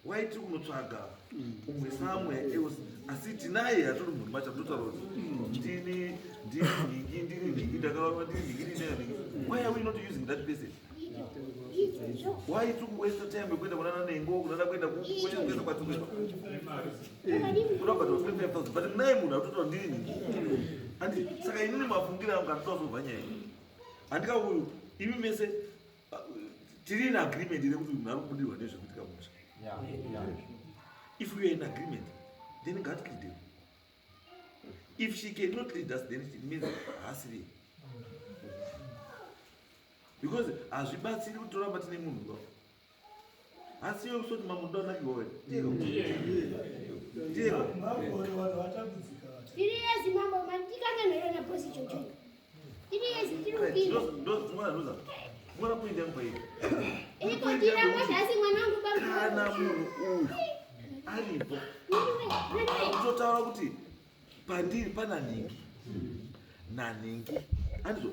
why tiri kunotsvaga umwe somewhere else asi tinaye hatori munhu macho totaura kuti ndini ndini nhingi ndini nhingi ndakavarwa ndini nhingi ndini nhingi why are we not using that person why tiri kuwaste time yekuenda kunana nengo kunana kuenda kuenda kwatiri kuenda kuda kubhadhara 25000 but naye munhu atotaura ndini nhingi andi saka inini mafungiro angu anditozobva nyaya iyi handika uyu imi mese tiri in agreement here kuti munhu ari kubudirwa nezvekuitika mumusha if we are in agreement then ngatileade if she cannot lead us then it means haasiri because hazvibatsiri kuti toramba tine munhu ba asi iwe kusoti mambo ndoanakirwa wena ndiyeko Tiri yezi mambo mandikanganwira na bosi chocho. Tiri yezi tiri kupinda. Mwana point yangu pairi. Iko tira kwa asi mwana wangu baba. Kana munhu uyu aripo. Kutotaura kuti pandiri pana nhingi. Nanhingi. Andizvo?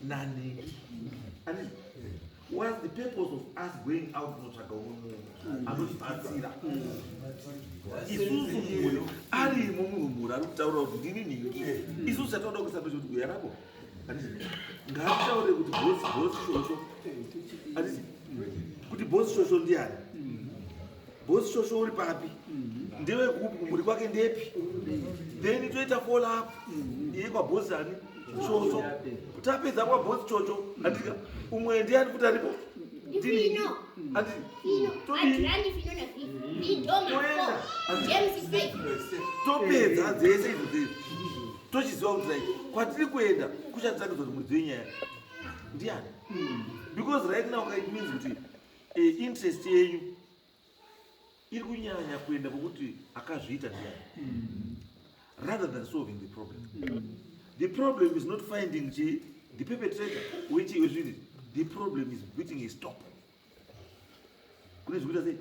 Nanhingi. Andizvo? What's the purpose of us going out kunotsvaga umwe munhu anotibatsira? Isusu munhu arimo munhu munhu ari kutaura kuti ndini nhingi. Isusu chatoda kuisa pechekuti uyu arapo. Handiti? Ngaataure kuti boss boss shosho. Handiti? Kuti boss shosho ndiani? Boss shosho uri papi? Ndewe kupi kumhuri kwake ndepi? Then toita follow up. Iye kwa boss ani? Chocho tapedza kwabosi chocho handika umwe ndiani futi aripo? Ndifino. Handiti Fino. Todii? Adrani Fino na Vivi. Ndidoma Toenda. 4. James 5. Topedza dzese idzo dzese tochiziva kuti like kwatiri kuenda kuchatirakidza kuti muridzi wenyaya ndiani, because right now it means kuti interest yenyu iri kunyanya kuenda kwekuti akazviita ndiani rather than solving the problem. The problem is not finding chi the perpetrator which is the problem is putting a stop kune zvikuita sei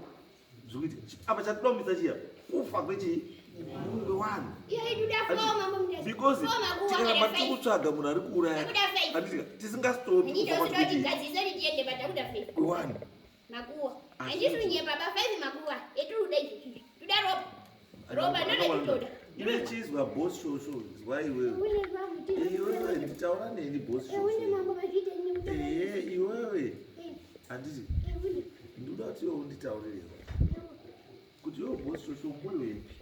zvikuita apa chatidomisa chiya kufa kwechii kwewanhu. Iyo iduda 4, mambo Mutasa. Because 4 makuwa tikaramba kana tiri 5. kutsvaga munhu ari kuuraya, Takuda 5. handitika tisingastopi Ndito kufa kuti kwechii gadzise tiende patakuda 5. kwewanhu. Makuwa. Handisi kunyepa pa 5 makuwa. Eturuda izvi. Tuda ropa. Ropa ndoratutoda. Iwe chizwa boss shosho, zwa iwewe. Une mambo. Iwewe nditaura neni boss Une shosho. mambo mazviita nekutora. Ehe, iwewe handiti ndoda kuti iwe unditaurirewo kuti iwe boss shosho umbori wepi?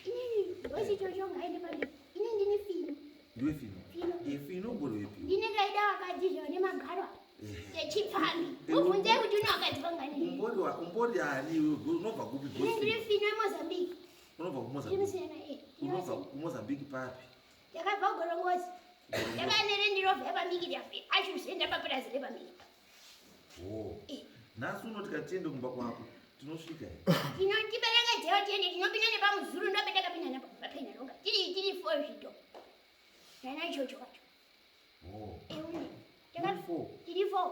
Inini bosi chocho ngaende pamberi. Inini ndini Fino. Ndiwe Fino? Fino. Fino umbori wepi? Ndine kaida wakadzi zvone magarwa. Techipfambi. Mubvunze kuti une wakadzi vangani. Umbori ani iwe? Unobva kupi Inini boss? ndiri Fino yeMozambique. Unobva Tiri kuMozambique? musiyana eh. Unobva kuMozambique papi? Takabva kuGorongozi. Takanere ndirovha yepamikiri achuzenda papurazi repamikiri. Oh. Eh. Nhasi uno tikatiende kumba kwako tinosvika here? Tinotibereka dzeyo tiende tinopinda nepamuzuru ndopetakapinda napo papena ronga. Tiri 4 zvito. Nana chocho wacho. Oh. Eune. Muri four? Tiri 4.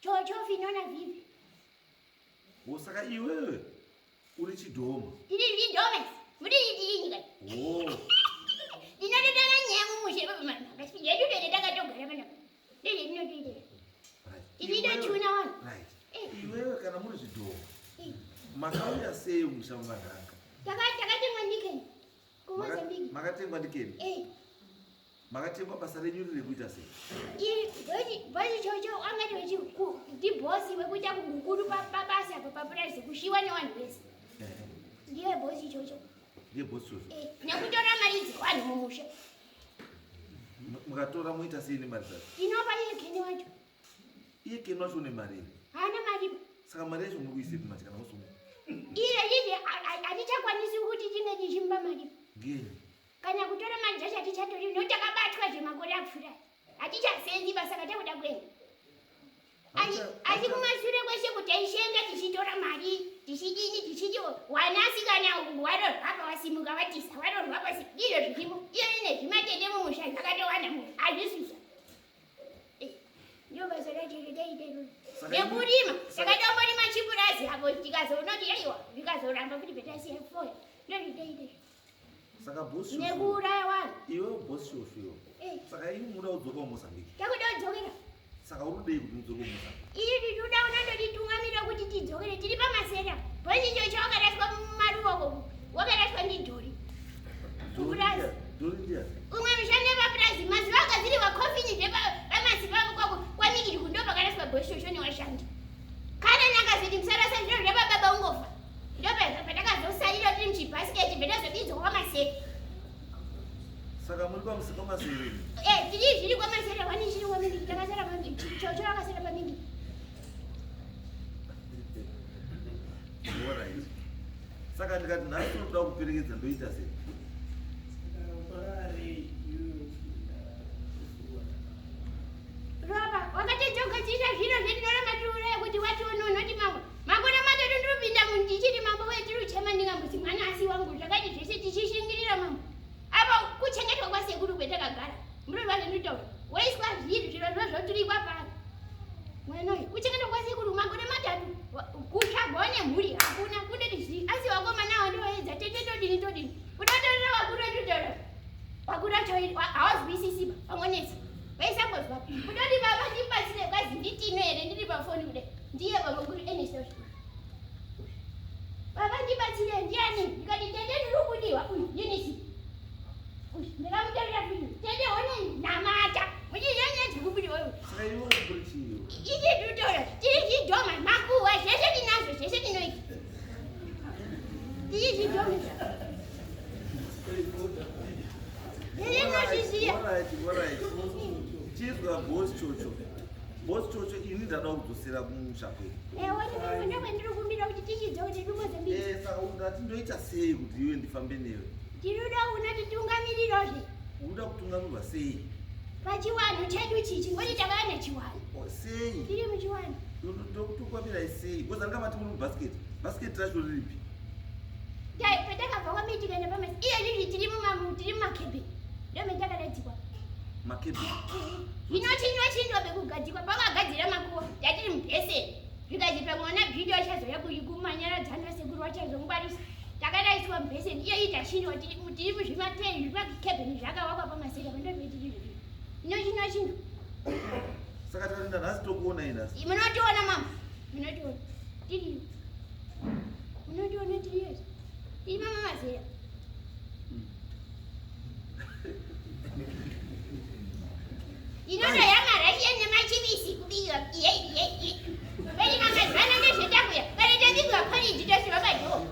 Chocho, Fino na Vivi. Oh, saka iwewe uri chidhoma? Tiri zvidhomes. Muri tiri nyika. Oh. Ndinototanga nyaya mumushe yedu tete takatogara panapa. Ndizvo tinotoitira. Right. Tinotochuna vanhu. Right. Eh. Iwewe kana muri zvidhoma Eh. makauya sei musha mumanhanga? Takatengwa ndikeni. KuMozambique. Makatengwa ndikeni? Eh. Makatengwa basa renyu riri kuita sei? Iri bhosi chocho angati wechi ndibhosi wekuita kugukuru pabasa apa papurazi kushiwa nevanhu vese. Ndiye bhosi chocho. Ndiye bosi chocho? Eh, nekutora mari dzevanhu mumusha. Mukatora moita sei nemari dzacho? Tinopa iye keni wacho. Iye keni wacho une mari here? Haana mari. Saka mari yacho muri kuisepi manje kana musumu? Iye izvi hatichakwanisi kuti tinge tichimupa mari. Ngenyi? Kana kutora mari dzacho hatichatori nokuti takabatwa zvemakore apfuura. Hatichasenzi basa takuda kuenda. Asi kumashure kweshe kuti taishenga tichitora mari tichidini tichiti wanasikana warorwapa wasimuka watisa warorwapa ndizvo zvirimo. Iyo ine zvimatende mumusha zvakatowana munhu hazvisusa. Ndio basa racho retaita iroro. Nekurima takatomborima chipurazi apo tikazoonoti aiwa zvikazoramba kuti petasiya foya ndozvitaita. Saka bosi shosho Nekuuraya vanhu. iwewe bosi shosho iwe Eh. saka imi muda kudzoka kuMozambique? Takuda kudzokera. Saka uri kudei kuti mudzoke kuMozambique? Iri toda unondotitungamira kuti tidzokere tiri pamasera. Bhosi chocho wakaraswa mumaruva uko wakaraswa ndidhori. Kupurazi. Dori ndiani? Umwe mushandi wepapurazi mazuva akaziriwa kofini zvepamasipa kwako kwamikiri kundo pakaraswa bhosi chocho newashandi. Kana nakazoti musarasa zviro zvepababa ungofa. Ndopatakazosarira tiri muchibhasiketi bvetazobidzwa kwamasera. Saka muri kwamasere? Eh, tiri zviri kwamasera wani chiri kwamikiri takasara pamikiri chocho wakasara pamikiri. Alright. Saka ndikati nhasi unoda kuperekedza ndoita sei? Ropa, wakatedzogadzirisa zviro zvetinoramba tiuraya kuti wati unoti mambo. Makore matatu ndiripinda ndichiti mambo wee tiri kuchema ndingambuzi mwana asi wangu zvakati zvese tichishingirira mambo. Apa kuchengetwa kwasekuru kwetakagara. Murorwa zvendinotaura. Waiswa zviri zviro zvozoturikwa pano. Mwana uyu kuchengetwa kwasekuru makore matatu kutsvagwawo nemhuri hakuna kundoti zii asi vakomana avo ndovaedza tete todini todini. Kutotorera vakuru vatotaura. Vakuru vacho havazwisisi vangonetsa. Vaisambozwa. Kutoti baba ndibatsire kwazi nditino here ndiri pafoni kudai. Ndiye baba kuri Ernest wacho. Baba ndibatsire ndiani? Ndikati tete ndiri kudiwa uyu Eunice. Uyu ndakamutarira futi. Tete one namata. Muchinyanya ndikubudiwa uyu. Saka iwe uri chii? Ichi tutaura tiri zvidhoma makuhwa zvese tinazvo zvese tinoita. Tiri zvidhoma. Zvese tinozviziya. Alright, alright. Chizwa boss chocho. Boss chocho ini ndada kudzosera kumusha kwedu. Ewo ndiko ndiri kumbira kuti tichidzoke kuMozambique. Eh, saka ungati ndoita sei kuti iwe ndifambe newe? Tinoda unotitungamirirozve. Unoda kutungamirwa sei? Pachiwanhu chedu chichi ngoti takava nechiwanhu. Oh, sei? Tiri muchiwanhu. Ndokutungamira sei? Because anga mati muri mubasket. Basket racho riripi? Dai patakabva kwamiti kuenda pamasi. Iye izvizvi tiri muma tiri mumakebe. Ndometakadadzikwa. Makebe. Zvino chino chino pekugadzikwa pakagadzira makuva tatiri mubheseni. Zvikazi pamwe ana Bhido achazouya kumanyaradzana sekuru vachazongwarisa. Takadaiswa mubheseni iye ita chino tiri tiri muzvimatei zvimakebheni zvakawakwa pamasera pandometiri izvozvo. Ino chino chino. Saka tikaenda nhasi tokuona ina. Munotiona mama. Munotiona. Tiriyo. Munotiona tiriyo. Tiri mama mazera. Inoda yamarashiya nemachivisi kubika. Iye iye iye. Veli mamazana ndezvetakuya. Kana tabikwa porridge tosiva padhoo.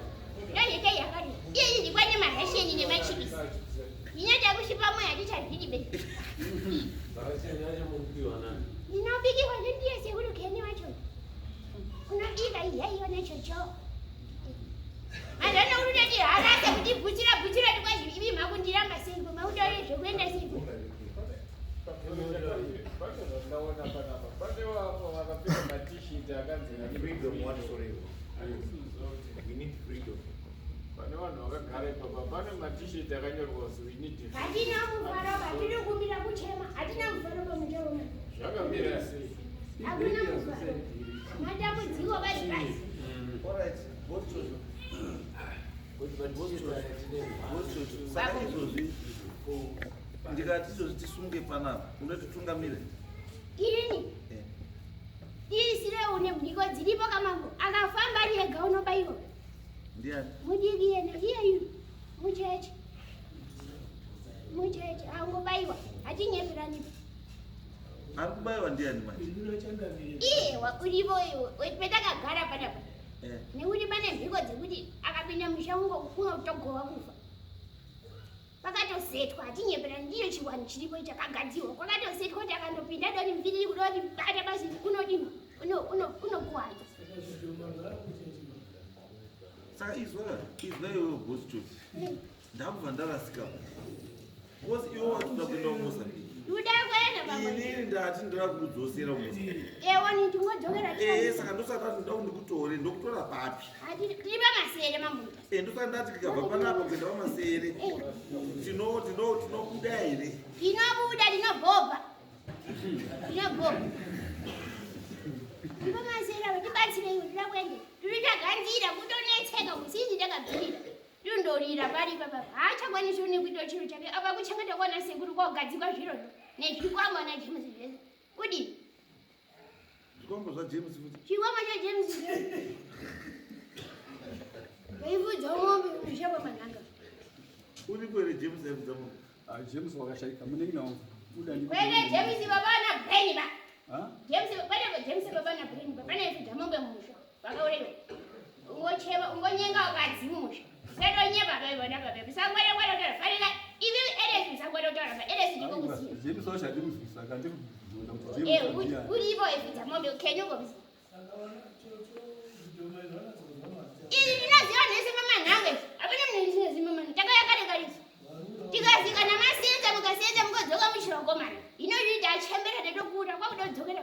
Ndozveta yakari. Iye izvi kwane marashiyani nemachivisi. Inoda kusvipa moyo hatichazvidi be. Ndinobikirwa ndiye sekuru Keni wacho. Unobika iya iyo nechocho. Mazana uri kutoti harase kuti bhutsira bhutsira tikwazi ivi makundiramba seiko makudaure zvekuenda seiko. Pane zvandaona panapa pane vakapfeka matishiti akanzi Freedom what forever. We need freedom. Pane vanhu vakagara ipapa pane matishiti akanyorwa kuzi we need freedom. Hatina mufaro patiri kumbira kuchema hatina mufaro pamuchaona. Zvakamira sei? Hakuna mufaro. Matambudziko basi basi. Alright, boss chocho. Boss chocho. Saka izvozvi ndikati izvozvi tisunge panapa unotitungamira. Irini Eh. tiisire une mhiko dziripo kamambo akafamba ari ega unobayiwa. Ndiani? Mudiki yena iyeyu mucheche. Mucheche angobayiwa hatinyeperanipo. Ari kubayiwa ndiani manje? Iye uripo iwe petakagara panapa. Eh. Nekuti pane mhiko dzekuti akapinda musha unotogova kufa. Pakatosetwa hatinyepera ndiyo chiwanhu chiripo chakagadzirwa. Kwakatosetwa kuti akandopinda doni mviriri kuda kuti bata basi unodini unokuwadza. Saka izwa izwa iwewe boss chocho. Ndakubva ndarasika. Because iwe watoda kuenda kuMozambique. Uda kuenda baba. Inini ndati ndoda kukudzosera kuMozambique. Ewo ni tingodzokera Eh, saka ndosaka ndati ndoda ndikutore ndokutora papi. Tiri pamasere mambo. Eh, ndosaka ndati tikabva panapa kuenda pamasere. Tino tino tinobuda here? Tinobuda tinobhobha. Tinobhobha. Tiri pamasere apa tibatsireiwo toda kuenda. Tiri taganzira kutonetseka kusinzi takabvirira. Tindorira pari papa. Haachakwanisi nekuita chiro chake. Apa kuchengeta kwana sekuru kwogadzikwa zvirozvo. Nezvikwambo na James zvese. Kudii? Zvikwambo zvaJames futi. Chikwambo chaJames zvese. Vaivudza mombe kumusha kwamanhanga. Uripo here James aivudza mombe? Ah, James wakashaika munin'ina wangu. Uda ndi- Kwete James baba ana brain ba. Ah? James kwete James baba ana brain ba. Pane aifudza mombe mumusha. Vakauraiwa. Ungochema ungonyenga wakadzi mumusha. Usatonyepa baba vana baba. Usangwara ngwara kutaura. Farika ivi Eresi usangwara kutaura ba. Eresi ndikokuziya. James wacho handimuzwisa kandikubvunza kuti Eh, James ndiani. uripo aifudza mombe Kenya ukokuziya. Izvi ndinoziva nhese mamanhanga izvi. Hapana munhu ndinoziva mamanhanga. Takauya kare kare izvi. Tikazikana masenza mukasenza mukodzoka muchirokomana. Hino zvii tachembera tatokura kwakudodzokera.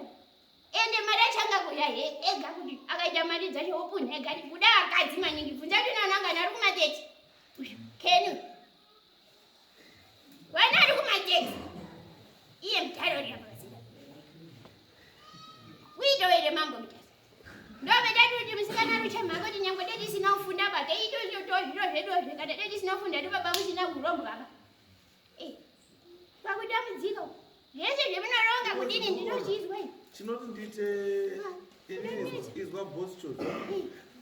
Ende mari achanga kudya he ega kuti akaita mari dzacho opunha ega kuti kuda akadzi maningi bvunza tinanangana ari kumateti. Uyu Keni. Vana ari kumateti. Iye mutaro uri apa pasina. Kuitowere mambo mutasa. Ndopetati kuti musikana ruchema kuti nyangwe dai tisina kufunda baba ito to zviro zvedu zvekata dai tisina kufunda ndi baba musina kurombo baba. Eh. Pakutambudzika. Zvese zvemunoronga kudini ndinozvizwa ini. Chinoti ndiite ini izwa boss chocho.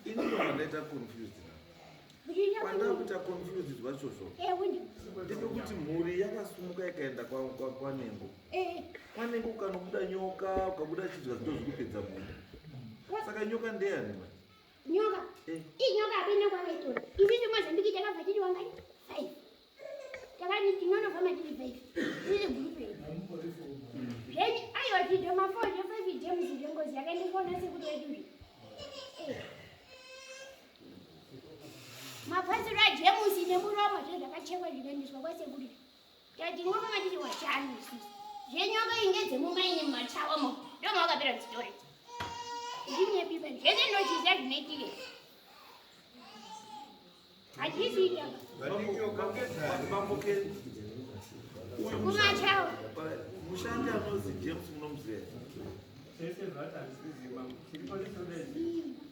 Ini ndobva ndaita confused now. Kwandakuita confused izwa chocho. Eh, wundi. Ndepekuti mhuri yakasumuka ikaenda kwaNengo. Eh. Kwanengo ukanobuda nyoka, ukabuda chidya ndo zvikupedza mhuri. Saka nyoka ndeyani manje? Nyoka. Eh. Iyi nyoka hapana kwakaitora. Isusu Mozambique takabva tiri wangani? 5. Takati tinonofamba tiri five. Tiri group yedu. Zvenyu aiwa zvidhoma four zve five James zvengozi yakaendeswa nasekuru vedu zve. Eh. Mapasiro aJames nemuromo zve zvakachekwa zvikaendeswa kwasekuru. Tati tinofamba tiri washanu isusu. Zvenyoka inge dzemumaini mumachawa mo. Ndomawakapera dzitori. Ndinyepi bani. Zvese ndozviziva zvinoitika. Mushandi anozi James munomuziva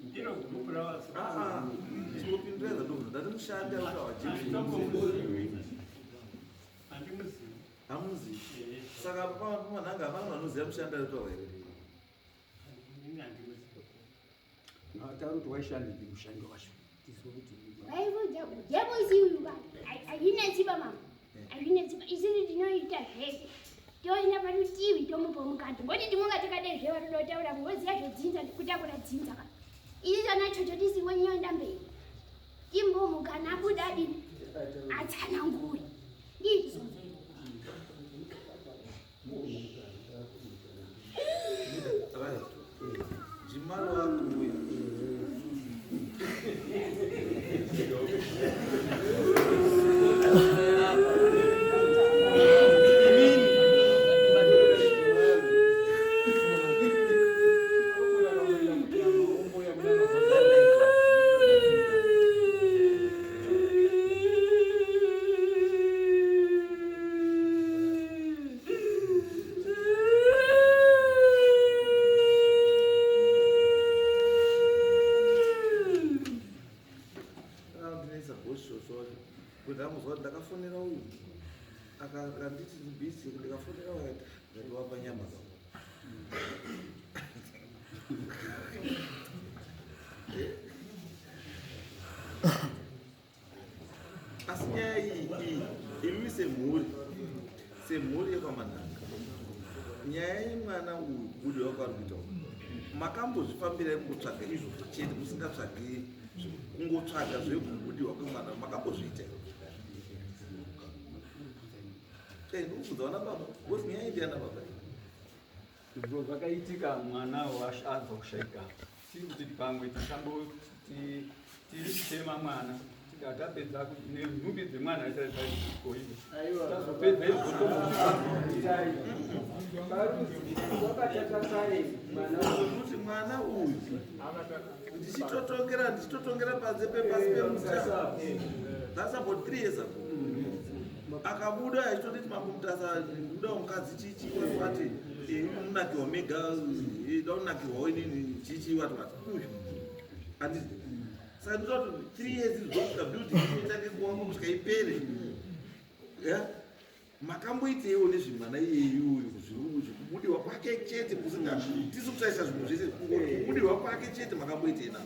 ndinopindura zvandobvunza ndati mushandi anotaura James hamuzivi saka pamanhanga hapana vanoziva mushandi anotaura here Taura kuti waishandei mushandi wacho tizwe kuti Vaivudza jemusi uyu ka hazvinetsi ba mama hazvinetsi ba isusu tinoita zvese toenda parutivi tomupa mukadzi ngoti timunga tikade zve vanoda kutaura ngoziva zvedzinza kutakura dzinza ka isusu ana chocho tisingonyonda mberi timbomukana abuda adini atsanangure ndizvo Right. Jimalo akuuya. Ndinetsa boss wacho kuti amuzwa kuti ndakafonera uyu akanditi ndibhizi ndikafonera uyu akati ndatiwapa nyama dzako. Asi nyaya iyi iyi imi semhuri semhuri yekwaManhanga nyaya yemwana uyu kubudirwa kwaari kuita uku makambozvifambira kungotsvaga izvozvo chete musingatsvagi kungotsvaga zvekubudirwa kwemwana makambozviita here? Ndikubvunza vana baba because nyaya iyi ndiyana baba. Zviro zvakaitika mwana abva kushaika tiri kuti pamwe tichamboti tiri kuchema mwana tikati tapedza nenhumbi dzemwana aisaisaikoiwe tazopedza izvozvo kuti mwana uyu ndichitotongera ndichitotongera panze pepasi pemuta that's about 3 years ago akabuda achitonditi mambo Mutasa ndikudawo mukadzi chichi wati munakirwa mega da kunakirwawo inini chichi wati wati uyu handiti saka ndinoda kuti 3 years izvozvo building itange kuwakwa kusvika ipere yeah? Makamboiteiwo nezvemwana iyeyu uyu zvekubudiwa kwake chete kusinga tisi kutarisa zvinhu zvese kubudiwa kwake chete makamboitei navo?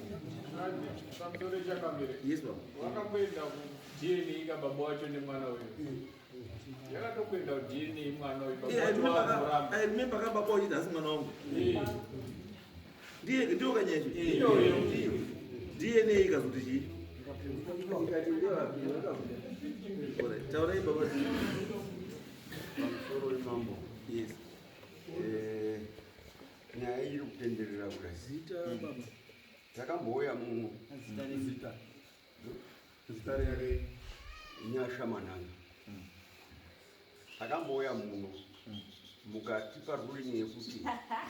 Pamusoro chakamire. Yes baba. Wakamboenda ku DNA ka baba wacho nemwana uyu. Yakatokuenda ku DNA mwana uyu baba wacho wakamuramba. I remember ka baba wachiti asi mwana wangu. Ndiye ndiyo kanyaya yacho. Iyoyo. DNA ikazoti chii? Alright, taurai baba. Pamusoro wemambo. Yes. Nyaya iri kutenderera kudai. Zita baba. Takambouya muno. Zita. Zita rake Nyasha Manhanga. Takambouya muno mukatipa ruling yekuti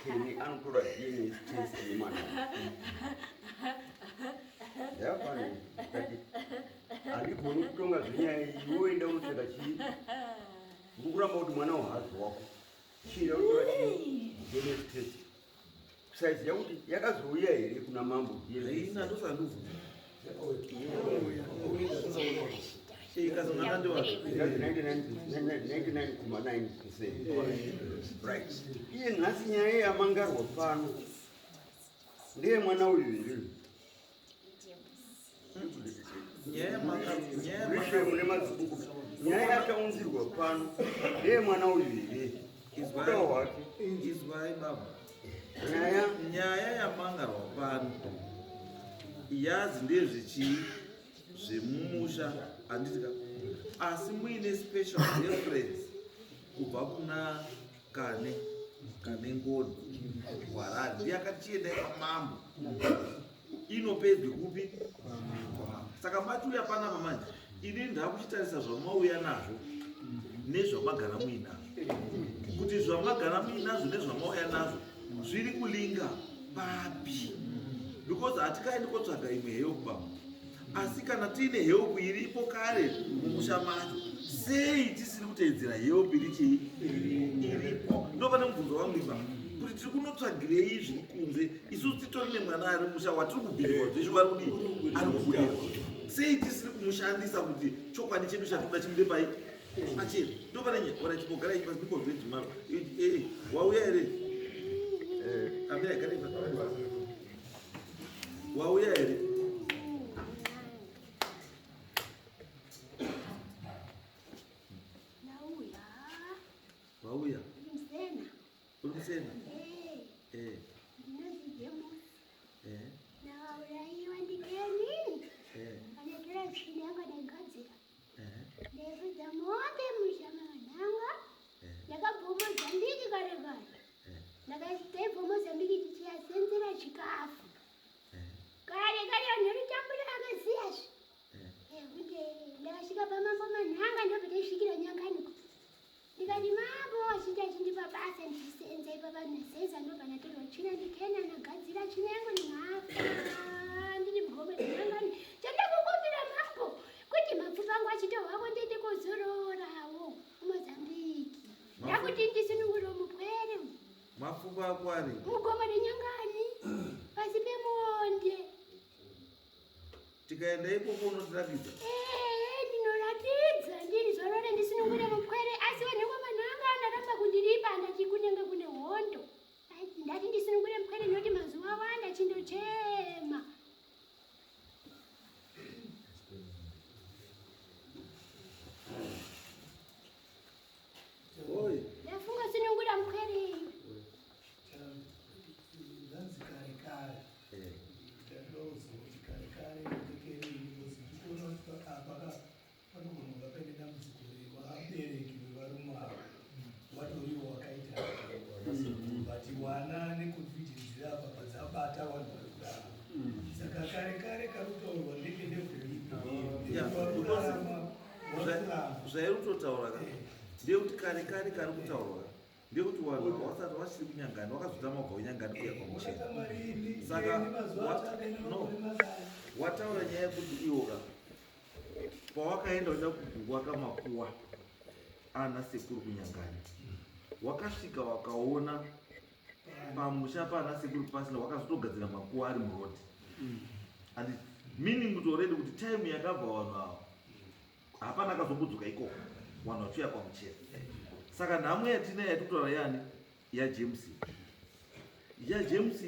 Kenny anotora DNA test yemwana. Ndakafana ndikati handigoni kutonga zvenyaya iyi, iwe woenda unotsvaka chii? Uri kuramba kuti mwana wahazi wako. Chienda unotora chii? DNA test. Kusaiziva kuti yakazouya here kuna mambo DNA test. Haina, ndosandubvunza. Ikazongana ndiwapi? 99,9%. Right. Iye nhasi nyaya yamangarwa pano ndeye mwana uyu here? Nyaya mune madzibhuku. Nyaya yakaunzirwa pano ndeye mwana uyu here? Kuda hwake. Izwai baba. Nyaya nyaya yamangarwa pano yazi ndezvechii zvemumusha handiti ka Asi muine special reference kubva kuna Kane Kane Ngoni Gwarari ndiye akati chiendai kwamambo inopedzwe kupi? Saka matiuya panapa manje ini ndakuchitarisa zvamauya nazvo nezvamagara muinazvo kuti zvamagara muinazvo nezvamauya nazvo zviri kulinga papi because hatikaendi kotsvaga imwe help pamwe asi kana tiine help iripo kare mumusha macho sei tisiri kuteedzera help iri chii iripo ndo pane mubvunzo wangu ipa kuti tiri kunotsvagirei zviri kunze isusu titori nemwana ari musha watiri kubhirirwa zveshe vari kudii ari kubudirwa sei tisiri kumushandisa kuti chokwadi chedu chatinoda chibude pai pachena ndo pane nyaya ora chipogara ipa ndipozvejimaro eh, wauya here eh, amira gare ipa wauya here wauya uri musena eh. Eh. Ndakaurayiwa ndikeni anatora tsvina yangu anaigadzira ndaifudza mombe musha mavanhanga ndakabva Mozambiki kare kare ndakaibva Mozambiki tichiyasenzera chikafu kare kare vanhu vanotambura vakaziya zve kuti ndakasvika pamambo manhanga ndobva taisvikira nyanganiko ndikati mambo achiti achindipa basa ndichisenza ipapa ndasenza ndobva ndatorwa tsvina ndikena ndagadzira tsvina yangu ndingafa ndiri mugome ndinangani chandakukumbira mambo kuti mapfupa angu achitohwako ndiende kozororawo kumozambiki ndakuti ndisunungure mupwere mapfupa ako ari mugoma renyangani pasi pemuonde tikaenda ikoko unotiratidza ee ndinoratidza ndiri zorore ndisinungure mupwere asi vanhu vanga andaramba kundiripa ndati kunenge kune hondo ndati ndisinungure mupwere noti mazuva awanda chindochema ndafunga sinungura mupwere Zvanzi kare kare ndinoziva kuti kare kare ndikuona kuti apa panogona kunga paine dambudziko revabereki vevarume ava vatoriwo wakaita but wana neconfusion dziri apa padzabata vanhu vari kudaro saka kare kare kari kutaurwa zvairi kutotaura ka ndeyekuti kare kare kari kutaurwa ndeyekuti vanhu vasati vachiri kunyangani vakazotama kubva kunyangani kuya kwamuchena saka no wataura nyaya yekuti iwoka pawakaenda uida kugwaka makuwa ana sekuru kunyangani wakasvika wakaona pamusha paana sekuru pasina wakazotogadzira makuwa ari muroad and meaning kuti already kuti time yakabva vanhu ava hapana akazombodzoka ikoko vanhu vachiuya kwamuchera saka nhamo yatinayo yatikutaura yani yajames yajames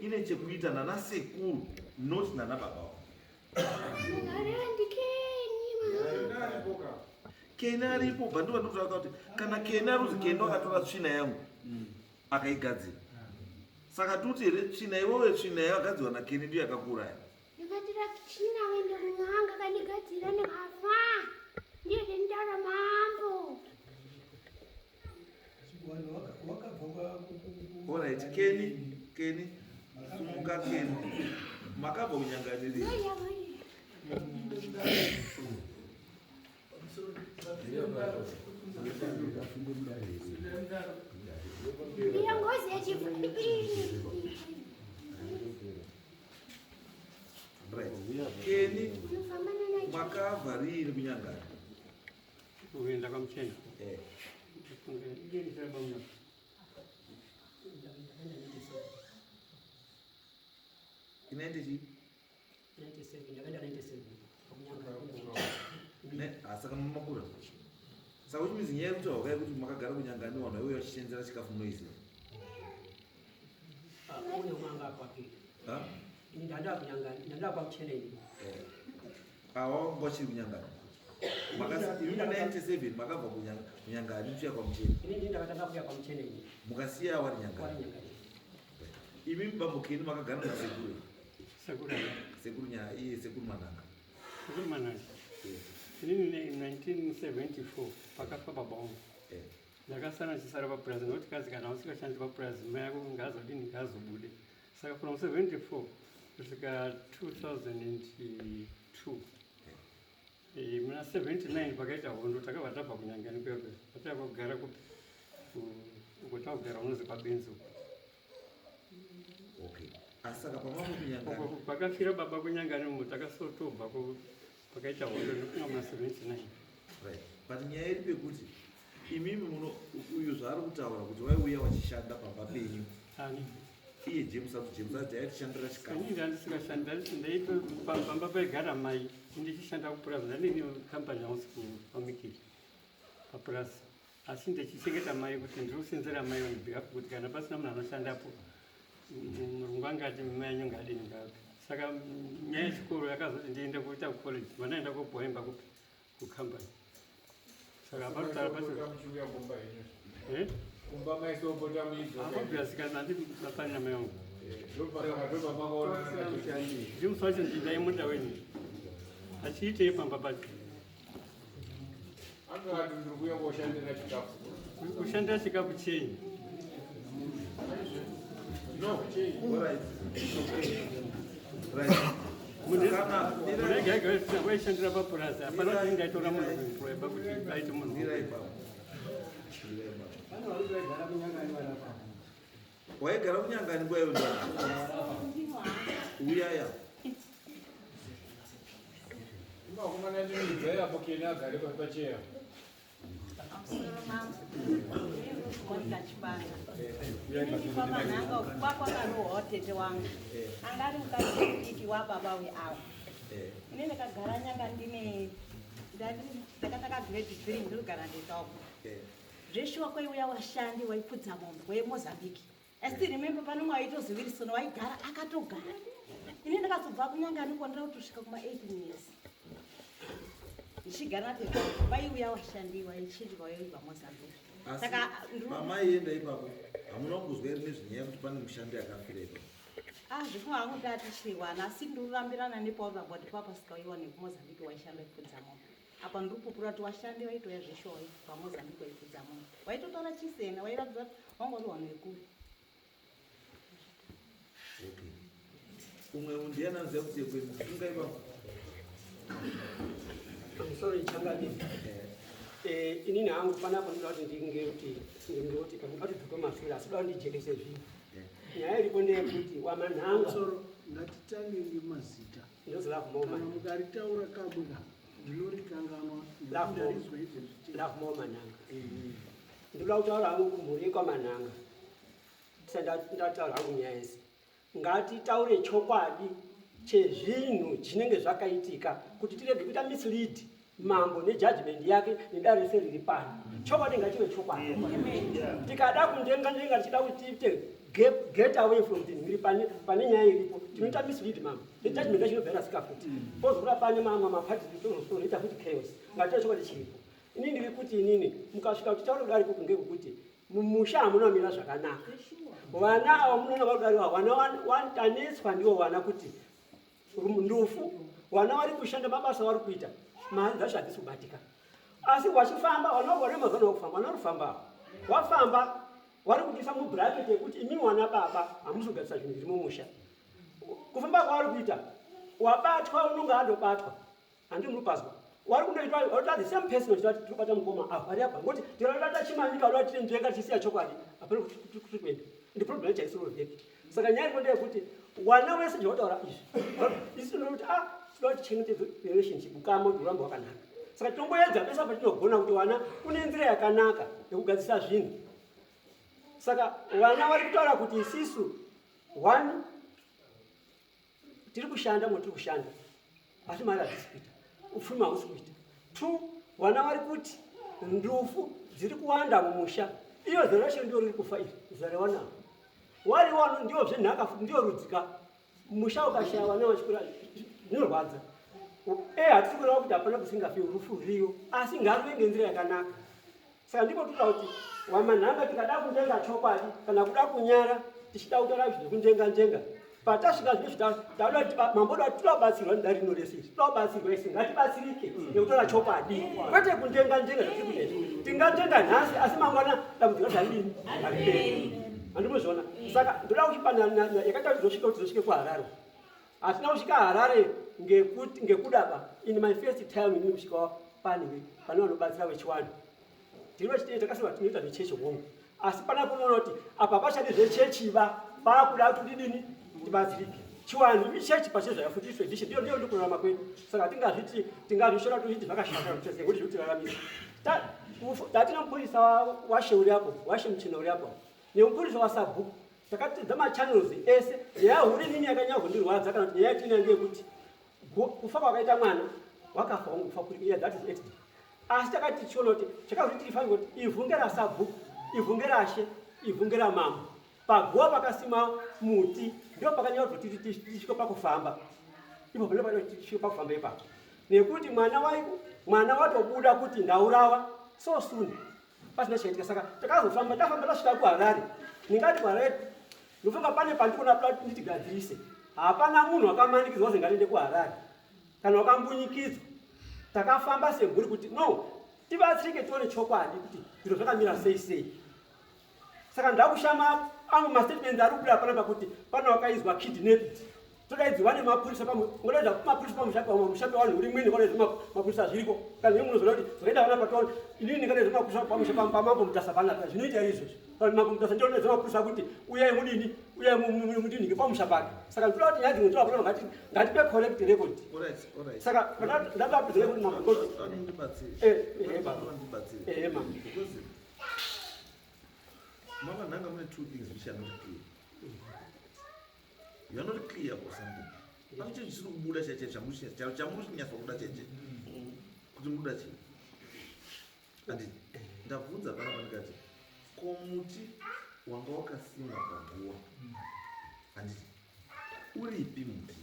ine chekuita nana sekuru not nana baba wavo keni aripo bva ndiva ndikutaura kuti kana keni ari kuzi keni wakatora tsvina yangu akaigadzira saka toti here tsvina iwewe tsvina yakagadzirwa nakeni ndiyo yakakuuraya ndikatira tsvina wende kun'anga kandigadzira ndikafa ndiyo zvenditaura mambo Alright, Kenny, Kenny, sumuka Kenny. Makabva kunyanganirei? Ndiyo ngozi yechipiri. Right. Kenny, makabva riini kunyangani? Kuenda kwamuchena. Eh. Inaende chii? 97 ndakaenda 97 Ne, ah, saka makura. Saka which means nyaya yekutaura kai kuti makagara kunyangani vanhu vaiuya vachishenzera chikafu munoiziva. une mwanga kwapiri Ha? ini ndanda kunyangani ndanda kwamuchena ini Eh. Ah, wanga wachiri kunyangani. Makasi imi 97 makabva kunyangani muchiuya kwamuchena. ini ndini ndakatanga kuya kwamuchena ini Mukasiya wari nyangani. wari nyangani Imi bamukeni makagara nasekuru. Sekuru. Sekuru nya iye sekuru mananga. Sekuru mananga. Inini 1974 pakafa baba wangu eh. Ndakasara ndichisara papurazi nokuti kazi kana usingashandi papurazi mai yako ngaazodini ngaazobude. Saka from 74 kusvika 2002 eh, muna 79 pakaita hondo takabva tabva kunyangani kuya kuya pataiva kugara kupi uko takugara unozi kwabenzi uko. Okay. Asi saka pamambo kunyangani Uko kwakafira baba kunyangani umo takasotobva pakaita hondo ndokunga muna 79. Right. But nyaya iri pekuti imimi muno uyu zvaari kutaura kuti waiuya wachishanda pamba penyu. Ani? Iye James ati James ati aitishandira chikafu. Ini ndandisingashandi ndaito pamba paigara mai ndichishanda kupurazi ndandine company house kupamikiri papurazi asi ndichichengeta mai kuti ndiri kusenzera mai on behalf kuti kana pasina munhu anoshandapo murungu anga ati mai anyu ngaadini ngaape. Saka nyaya yechikoro yakazoti ndiende kuita kucollege vanaenda kopuwa imba kupi kucompany. Saka parutaura pacho muchiuya kumba henyu. Eh? Kumba maisopota muidzoka. Obviously kana ndipapani namai vangu. Ndopamakaonana. James wacho ndaimuda weni. Achiitei pamba pacho? Akati ndiri kuuya koshandira chikafu. Kushandira chikafu chenyu. No. All right. Right. Munhu waishandira papurazi hapana kuti ndaitora munhu kuemployeba kuti aite munhu. Waigara kunyangani nguva iyo uyaya. Imakomana ndinoidzai apo kene agare pacheya. Monica Chibanga. Kwamanhanga kwakwakarohwa tete wangu anga ari mukadzi mudiki wababa weawa. Ini ndakagara nyanga ndine ndakataka grade 3 ndiri kugara ndega uko. Zveshuwa kwaiuya washandi waipfudza mombe weMozambique. I still remember pane umwe waitozi Wilson waigara akatogara. Ini ndakazobva kunyanga ndiko ndira kutosvika kuma 18 years. Ndichigara natete vaiuya washandi waichinjwa waibva Mozambique. Asi Saka pamaienda ipapo hamuna kuzwa here nezvenyaya yekuti pane mushandi akafira ipapo? Ah, zvifunga hangu ndatichiriwana asi ndikurambirana nepauri kuti papasika nekuMozambique waishanda waipfudza mombe. Apa ndiri kupupura kuti washandi vaitouya zveshuwa waibva Mozambique waipfudza mombe. Waitotaura chisena wairatidza kuti wanga uri wanhu vekure. Okay. Umwe ndiani anoziva kuti yekwenyu funga ipapo? Pamusoro changamire. Eh, inini hangu panapa ndinoda kuti ndinge kuti ndinge kuti kana kuti dhuka mashure asi kuda kuti ndijekese zvinhu. Nyaya iripo ndeyekuti wamanhanga. Pamusoro ngatitange ngemazita. Ndinozi Love More Kana Manhanga. mukaritaura kamwe ka ndinorikanganwa Love More. ndarizwa izvezvi chete. Love More Manhanga. Ndinoda kutaura hangu kumhuri yekwaManhanga. Tisati ndataura hangu nyaya yese. Ngatitaure chokwadi chezvinhu zvinenge zvakaitika kuti tirege kuita mislead mambo nejudgment yake nedare rese riri pano. Chokwadi ngachive chokwadi. Tikada kunjenga njenga tichida kuti tiite get away from the iri pane nyaya iripo tinoita mislead mambo nejudgment yacho inobva yarasika futi. Pozokura pane mamwe mapati tozoita futi chaos. Ngatiite chokwadi chiripo. Inini ndiri kuti inini mukasvika kuti taure kudari koko ngekuti mumusha hamuna kumira zvakanaka. Vana ava munoona vari kudari ava, vana tanetswa ndivo vana kuti ndufu, vana vari kushanda mabasa vari kuita, mari dzacho hadzisi kubatika. Asi wachifamba, vana vane mazano ekufamba, vana vari kufamba ava. Wafamba, vari kutiisa mubracket yekuti imi wana baba hamusi kugadzisa zvinhu zviri mumusha. Kufamba kwavari kuita, wabatwa unonge andobatwa. Handi muri pazwa. Wari kundoitwa, wari the same person uchita kuti tobata mukoma apa, ari apa. Ngokuti tinoda tachimanyika, wari kuti nzvenga tichisiya chokwadi. Hapana kuti tiri kuenda. Ndi problem yacho haisi rovheki. Saka nyaya iripo ndeyekuti wana wese zvawataura izvi. Isu tinoda kuti tinoda kuti tichengetedze relationship, ukama kuti urambe wakanaka. Saka tinomboedza pese patinogona kuti wana kune nzira yakanaka yekugadzirisa zvinhu. Saka vana vari kutaura kuti isisu one tiri kushanda mo tiri kushanda asi mari hadzisi kuita, upfumi hausi kuita. 2 vana vari kuti ndufu dziri kuwanda mumusha, iyo zera racho ndio riri kufa iri zera revana wari wano ndio zvenhaka futi ndio rudzika. Musha ukashaya vana vachikura zvinorwadza. Hatisi kureva kuti hapana kusingafi rufu ruriyo, asi ngaruve ngenzira yakanaka. Saka ndipo tinoda kuti wamanhanga tikada kunjenga chokwadi kana kuda kunyara tichida kutaura zvinhu zvekunjenga njenga Patasvika zvino tauda kuti mamboda kuti todabatsirwa nedare rino rese iri. Todabatsirwa isi ngatibatsirike nekutora chokwadi kwete kundenga ndenga zvatiri kuita izvi. Tingandenga nhasi asi mangwana dambudziko racho haridini hariperi. Handimuzviona. Saka ndoda kuchipa yakaita kuti tizosvike kuti tizosvike kuHarare. Hatina kusvika Harare ngekuti ngekudaba in my first time ini kusvika pane pane vanobatsira vechiwanhu. Tinochitei takasiwa tinoita zvechechi hongu. Asi panapo unoona kuti apa pachadi zvechechi va pakuda kuti tidini tibatsirike. Chiwanhu ichechi pachezvayo futi tradition ndiyo ndiyo ndikurarama kwedu. Saka tingazviti tingazvishora tochiti zvakashata kuti ngekuti zviri kutiraramisa. Tatina mupurisa washe uri apo, washe muchena uri apo. Nemupurisa wasabhuku takatidza machannels ese. Nyaya huru inini yakanyanya kundirwadza kana kuti nyaya yatinayo ndeyekuti kufa kwakaita mwana wakafa wangu kufa kuri yeah, that is accident. Asi takati tichiona kuti chakazoti tifanira kuti ivhu ngerasabhuku, ivhu ngerashe, ivhu ngeramambo. Paguva pakasima muti ndipo pakanyanya kuti tisvike pakufamba. Ipo ndipo pakanyanya kuti tisvike pakufamba ipapo. Nekuti mwana wai mwana watobuda kuti ndaurawa so soon pasina chaitika. Saka takazofamba tafamba tasvika kuHarare. Ndingati kuHarare ndofunga pane pandikuona kuti nditigadzirise. Hapana munhu akamanikidzwa kuti ngatiende kuHarare. Kana wakambunyikidzwa. Takafamba semhuri kuti no tibatsirike tione chokwadi kuti zviro zvakamira sei sei. Saka ndakushama amwe mastatements ari kubuda panapa kuti pane wakaizwa kidnapped. Todaidzwa nemapurisa pamwe ngodaidza mapurisa pamusha pamwe musha pevanhu uri mwene kwadaidza mapurisa zviriko. Kana imi munozoona kuti zvakaita vana patoona inini ndingadaidza mapurisa pamusha pamambo Mutasa panapa zvinoita here izvozvo? Kana mambo Mutasa ndiye unodaidza mapurisa kuti uyai mudini uyai mudini pamusha pake. Saka ndinoda kuti nyaya dzimwe toda kuona ngati ngatipe correct record. Alright, alright. Saka ndada kupedzera kuti mambo Ndibatsire. Eh, eh, baba. Ndibatsire. Eh, mama. Because mama nanga mune two things which are not clear. You are not clear about something. Pane chinhu chisiri kubuda chaicho chamuri kunyatsa kuda chaicho. Kuti muda chii? Andi ndabvunza pana pandikati ko muti wanga wakasimwa paguwa. Handiti uripi muti?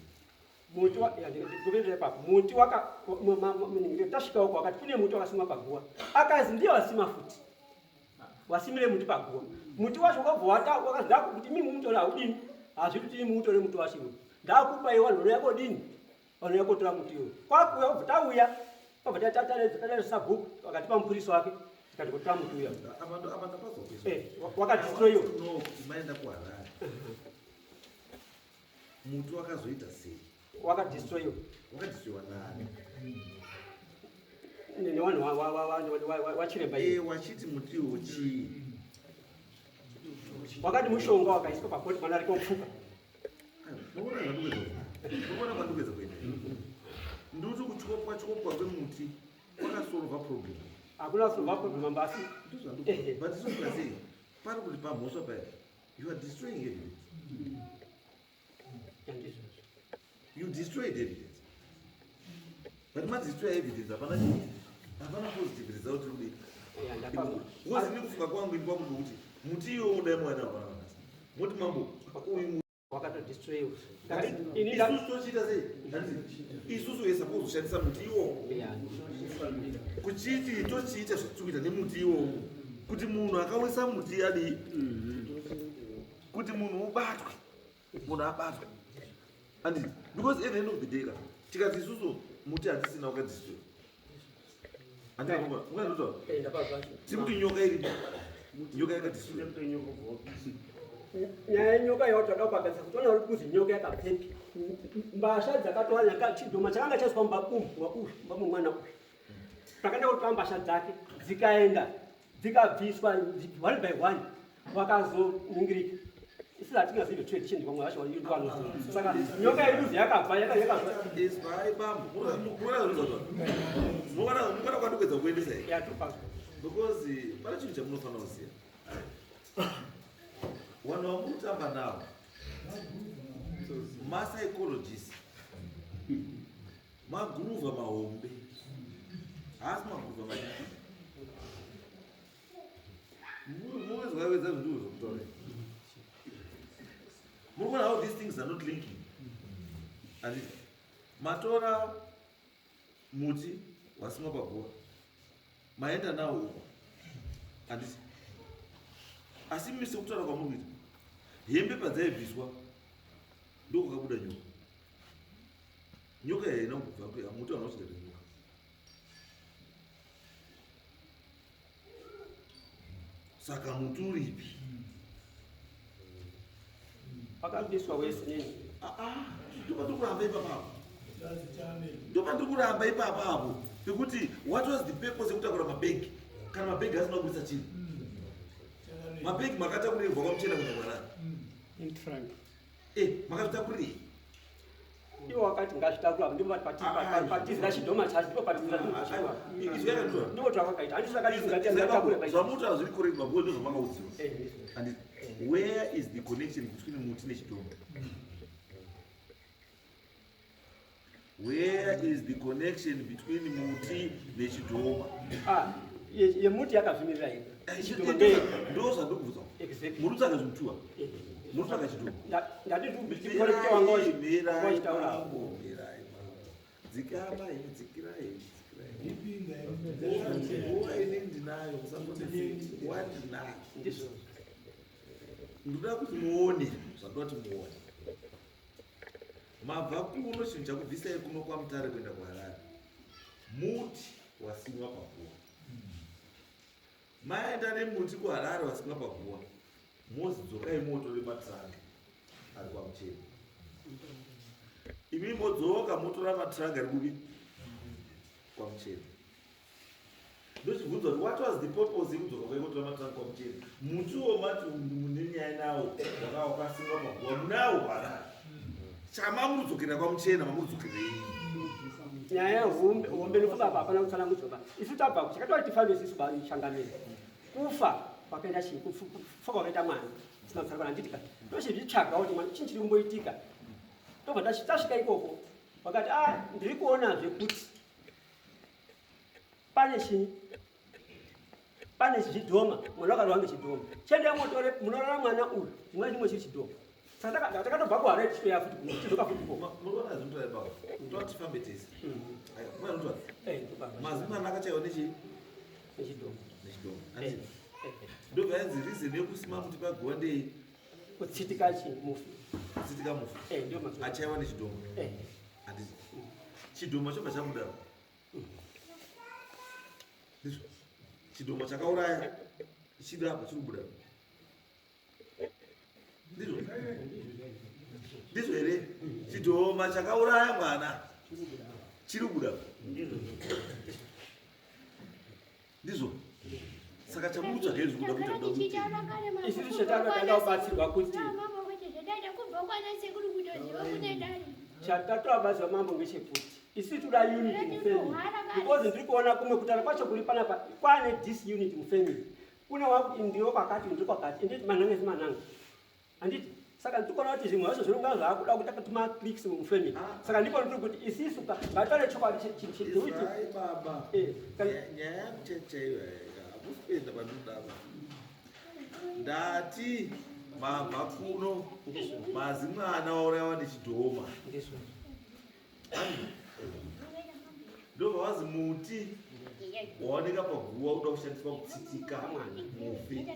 Muti wa ya ndikuendera ipapo. Muti waka tasvika uko wakati kune muti wakasimwa paguwa. Akazi ndiye wasima futi. Wasimire muti paguwa. Muti wacho wakabva wata wakazi ndakuti mimi mutore haudini. Hazviri kuti imi mutore muti wacho iwe. Ndakupa iwe vanhu vanouya kodini? Vanouya kotora muti iwe. Kwakuuya kubva tauya. Kwabva tataredza sabhuku akatipa mupurisa wake. Tikati kotora muti uya. Apa apa ndapazwa kuizwa. Eh, wakadestroyiwa. No, kuti maenda kuHarare. Muti wakazoita sei? Wakadestroyiwa. Wakadestroyiwa nani? Nevanhu wachiremba iye. Eh, wachiti muti uwo chii? Wakati mushonga wakaiswa pakoti mwana ariko kupfuka. Unoona kwandikuedza kuenda. Ndikuti kutyopwa tyopwa kwemuti kwakasolva problem. Hakuna kusolva problem mamba asi. Ndozvandikuti. But izvo sei? Pari kuti pamhosva paya. You are destroying evidence. You destroyed evidence. But ma destroy evidence hapana chii? Hapana positive result iri kubuda. Because ini kufunga kwangu ini kwangu ndikuti muti iwo udai mwana hapana nhasi. Moti mambo uyu wakatodestroyiwa. Isusu tochiita sei? Handiti isusu we suppose kushandisa muti iwowo. Kuchiti tochiita zvatiri kuita nemuti iwowo kuti munhu akawisa muti adii? Kuti munhu ubatwe. Munhu abatwe. Handiti because at the end of the day ka tikati isusu muti hatisina wakadestroy. Handiti mukanditaura? Tiri kuti nyoka iripo. Nyoka yakadestroy. Nyaya yenyoka yaotoda kupagadzisa kuti ona uri kuzi nyoka yakabvepi. Mbasha dzakatora nyaka chidhoma chakanga chaiswa mumba umu uyu mumba memwana uyu. Pakaenda kutora mbasha dzake dzikaenda dzikabviswa one by one wakazoningirika. Isi hatingazivi tradition vamwe vacho vanoziva. Saka nyoka yedu kuzi yakabva yakabva. Izwai bambo, munoona zvinozotaura. Munoona kwandikuedza kuendesa here? Yeah, topazwa. Because pane chinhu chamunofanira kuziva. Vanhu vamurikutamba navo mapsychologist maguruva mahombe haasi maguruva madiki. Munoziva zvinhu zvokutaura. Muri kuona how these things are not linking. Handiti matora muti wasimwa paguva maenda nawo uko handiti asi imi sekutaura kwamuri kuita hembe padzaibviswa Ndokwakabuda nyoka. Nyoka yaina kubva muti hauna kuchengeta nyoka. Saka muti uripi? Pakabviswa wese nini? Ndopandikuramba ipapapo. Ndopandikuramba ipapapo. Pekuti what was the purpose yekutakura mabhegi? Kana mabhegi asina kubudisa chinhu. Mabhegi makatakurei kubva kwaMuchena kuenda kuHarare? In trunk. Makazvitakurirei? Iwo wakati ngazvitakura ndipo patizira chidhoma chacho ndipo patizira ndipo twakakaita handisi zvakati ngatakure Zvamunotaura zviri correct babu, ndozvamakaudziwa. And where is the connection between muti nechidhoma? Where is the connection between muti nechidhoma? Ah, yemuti yakazvimirira yega. Ndo zvandokubvunza. Muri kutsvaga zvimutuwa? Muri kutsvaga chidhoma? Ndati ndikukorekte wanga wachitaura. Dzikama ini, dzikirai, dzikirai. Nguva ini ndinayo, musambondifiti. Nguva ndinayo. Ndoda kuti muone zvandoda kuti muone. Mabva kuno, chinhu chakubvisai kuno kwaMutare kuenda kuHarare, muti wasimwa paguva. Maenda nemuti kuHarare wasimwa paguva, mozi dzokai motore matrunk ari kwaMuchena. Imi modzoka motora matrunk ari kupi? KwaMuchena. Ndochibvunza kuti what was the purpose yekudzoka kwai kotora matrunk kwaMuchena? Mutiwo mati mune nyaya nawo wakasimwa paguva, munawo kuHarare. Chamamurudzokera kwaMuchena, mamurudzokerei? Nyaya hombe hombe nokuba apa hapana kutsanangudzwa ba. Isu tabva chakatova tifambe isisu ba changamire. Kufa kwakaenda chii? Kufa kwakaita mwana. Sina kutsanangura handiti ka. Tochizvitsvaga kuti mwana chinyi chiri kumboitika. Tobva tasvika ikoko. Vakati ah ndiri kuonazve kuti pane chinyi? Pane chidhoma, mwana wakarwa ngechidhoma. Chiendai motore munorara mwana uyu, chimwe chimwe chiri chidhoma. Saka takatobva kuHarare tichitoya futi kuno, tichidzoka futi ikoko. Munoona zvinotaura ipapo. Toda tifambe tese. Aiwa, munoona zvinotaura. Mazwi mwana akachaiwa nechii? Nechidhoma. Nechidhoma. Handiti? Ndobva yanzi reason yekusima muti paguva ndei? Kutsitika chii mufi. Kutsitika mufi. Ndio mazwi. Achaiwa nechidhoma. Handiti? Chidhoma chobva chabuda. Ndizvo. Chidhoma chakauraya chiri apa chiri kubuda. Ndizvo. Ndizvo here? Chidhoma chakauraya mwana chiri kubuda. Ndizvo. Saka chamuri kutsvaga izvi kuda kuita kuda kuita. Isusu chatanga kubatsirwa kuti chatatoabatsirwa mambo ngechekuti isu toda unity mufamily, because ndiri kuona kumwe kutaura kwacho kuri panapa kwane disunity mufamily. Kune wakuti ndiwo kwakati, ndiri kwakati, inditi manhanga esi manhanga, handiti? Saka ndiri kuona kuti zvimwe zvacho zvinonga zvakuda kuita tuma clicks mufamily. Saka ndipo ndiri kuti isisu ngatitaure chokwadi chekuti Izai baba. Nyaya yangu chaiyo hamusi kuenda pandinoda. Ndati mabva kuno mazi mwana waurayiwa nechidhoma. Ndobva wazi muti waoneka paguva uda kushandiswa kutsitika mufi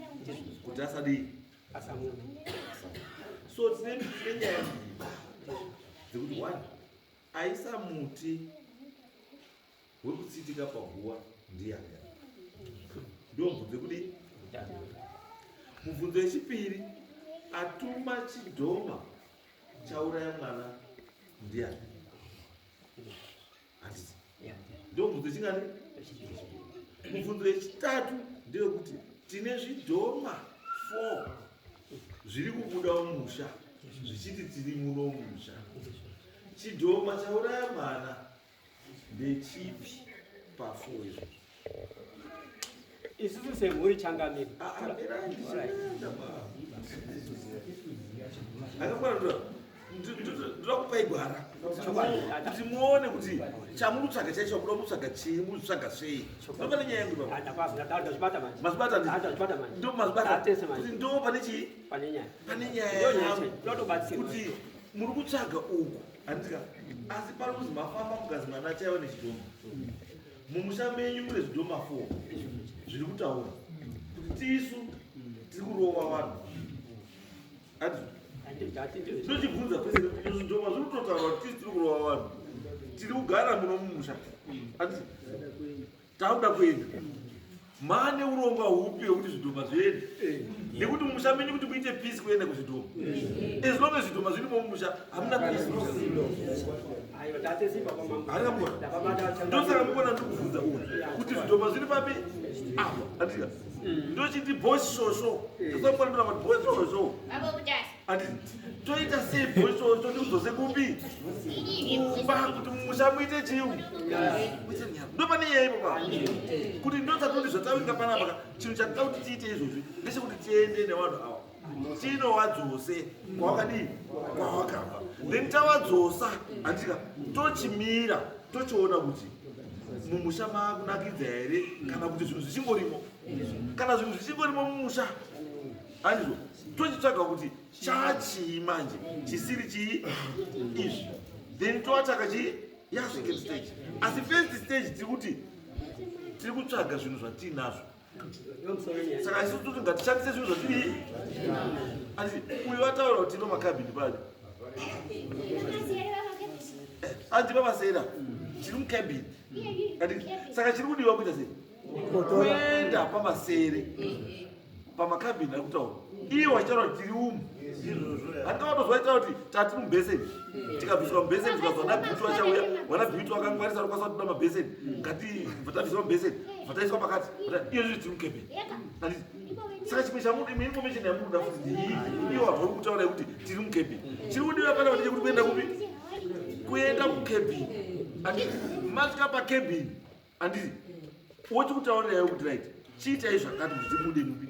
kuti asadii. So tine nyaya mbiri dzekuti one, aisa muti wekutsitika paguva ndiyani? Ndo mubvunzo yekudii? Mubvunzo yechipiri, atuma chidhoma chauraya mwana ndiyani? Handiti? Ndo mubvunzo yechingani? Mubvunzo yechitatu ndeyekuti tine zvidhoma 4 zviri kubuda mumusha zvichiti tiri muno mumusha. Chidhoma chauraya mwana ndechipi pa4 izvo? Isusu semhuri changamire. Ndoda kupai gwara kuti muone kuti chamuri kutsvaga chaicho, muda kutsvaga chii, muri kutsvaga sei. Ndopane nyaya yangu ipapo. Mazvibata ndo mazvibata kuti ndo pane chii, pane nyaya, pane nyaya yangu kuti muri kutsvaga uku, handika? Asi panozi mafamba mugazi mwana achaiwa nechidhoma. Mumusha menyu mune zvidhoma 4 zviri kutaura kuti tisu tiri kurova vanhu, ati Ndochibvunza kwese kuti izvi zvidhoma zviri kutotaura kuti tisi tiri kurova vanhu. Tiri kugara muno mumusha. Ati takuda kuenda. Mane urongwa hupi hwekuti zvidhoma zviende? Nekuti mumusha menyu kuti muite peace kuenda kuzvidhoma. As long as zvidhoma zvirimo mumusha hamuna peace. Ndosaka mukuona ndiri kubvunza uyu kuti zvidhoma zviri papi? Apa. Andika. Ndochiti boss shosho. Ndosaka mukuona ndiri kuti boss shosho. Ati toita sei boss shosho ndikudzose kupi? Kumba kuti mumusha muite chiu. Ndopane nyaya ipo pa. Kuti ndotsatoti zvatavinga panapa ka chinhu chatida kuti tiite izvozvi ndechekuti tiende nevanhu ava. Tinovadzose kwawakadii kwawakabva. Then tawadzosa andika tochimira tochiona kuti mumusha makunakidza here kana kuti zvinhu zvichingorimo. Kana zvinhu zvichingorimo mumusha handizvo tochitsvaga kuti chachii manje chisiri chii izvi then toatsvaka chii yasecond stage asi first stage tiri kuti tiri kutsvaga zvinhu zvatiinazvo saka isu toti ngatishandise zvinhu zvatiri asi uyu ataura kuti tino makabhini pacho anti pamasera tiri mukabhini saka chiri kudiwa kuita sei kuenda pamasere pamakabhini ari kutaura iye wachitaura kuti tiri umu handikavatozwa itaura kuti tati mubheseni tikabviswa mubheseni tikazwa vana beauty vachauya vana beauty vakangwarisa vanokwanisa kutoda mabheseni ngati bvatabviswa mubheseni bvataiswa pakati iye zviri tiri mukebheni handiti saka chimwe chamuda imwe information yamunoda futi ndii iyo wabva uri kutaura yekuti tiri mukebheni chiri kudiwa pana kuti chekuti kuenda kupi kuenda kukebhini handiti masvika pakebhini handiti wochikutaurirayo kuti right chiitai zvakati kuti tibude mubi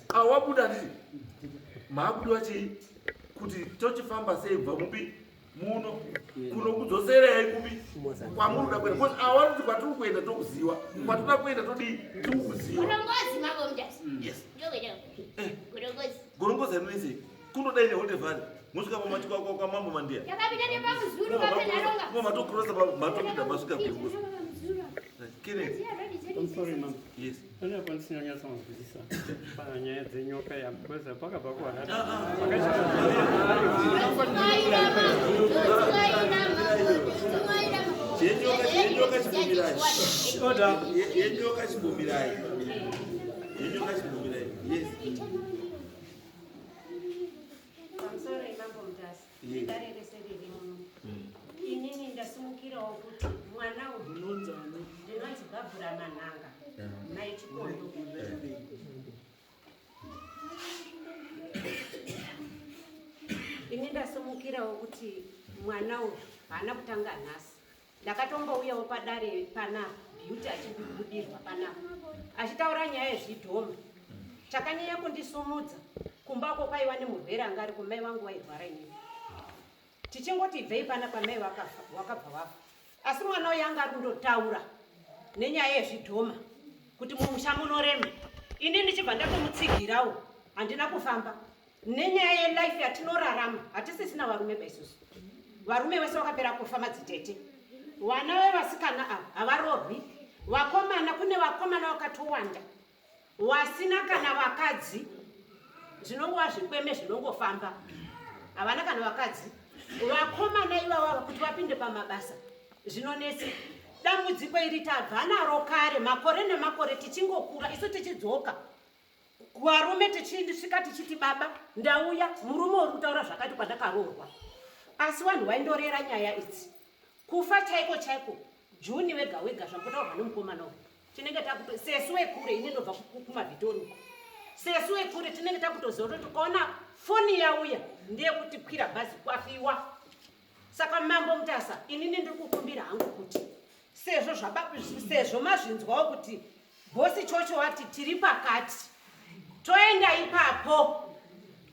awabuda handiti maakudiwa chii kuti tochifamba sei kubva mupi muno kuno kudzosereai kupi kwamuri kuda kuenda bcause awa kuti kwatiri kuenda tokuziwa kwatinoda kuenda todii tiri kukuziwa yes gorongozi rinoisei kunodai nehonde valley mosvika kwamambo mandiya matokrosa matopinda masvika kugorongozi Kenneth. I'm sorry, ma'am. Yes. Pane apa ndisina kunyatsokunzwisisa panyaya dzenyoka ya because pakabva kuHarare. Yenyoka chibumirai. Order. Yenyoka chibumirai. Yenyoka chibumirai. Yes. Pamusoro imambo Mutasa, Yes. nedare rese riri muno. Inini ndasimukirawo kuti mwana uyu ndinonzi Barbara Manhanga, mai Chikondo. Ini ndasimukirawo kuti mwana uyu haana kutanga nhasi. Ndakatombouyawo padare panapa, Beauty achibudirwa panapa, achitaura nyaya yezvidhoma. Chakanyanya kundisumudza kumba uko kwaiva nemurwere anga ariko, mai vangu vairwara inini. Tichingoti ibvei panapa mai vakafa, vakabva vafa. Asi mwana uyu anga ari kundotaura nenyaya yezvidhoma kuti mumusha munorema. Ini ndichibva ndatomutsigirawo, handina kufamba. Nenyaya yelife yatinorarama, hatisisina varume ba isusu. Varume vese vakapera kufa madzitete. Vana vevasikana ava havarorwi. Vakomana, kune vakomana vakatowanda wasina kana vakadzi, zvinongova zvikweme zvinongofamba, havana kana vakadzi. Vakomana ivava kuti vapinde pamabasa zvinonetsa. Dambudziko iri tabva naro kare, makore nemakore tichingokura isu tichidzoka kuvarume, tichisvika tichiti baba ndauya, murume uri kutaura zvakati kwandakaroorwa. Asi vanhu vaindorera nyaya idzi kufa chaiko chaiko Juni wega wega zvambotaurwa nemukomana uyu. Tinenge takuto sesu wekure, ini ndobva kumaVhitori uko, sesu wekure tinenge takutoziva kuti tukaona foni yauya ndeyekuti kwira bhazi kwafiwa. Saka Mambo Mutasa, inini ndiri kukumbira hangu kuti sezvo sezvo mazvinzwawo kuti bosi chocho wati tiri pakati, toenda ipapo.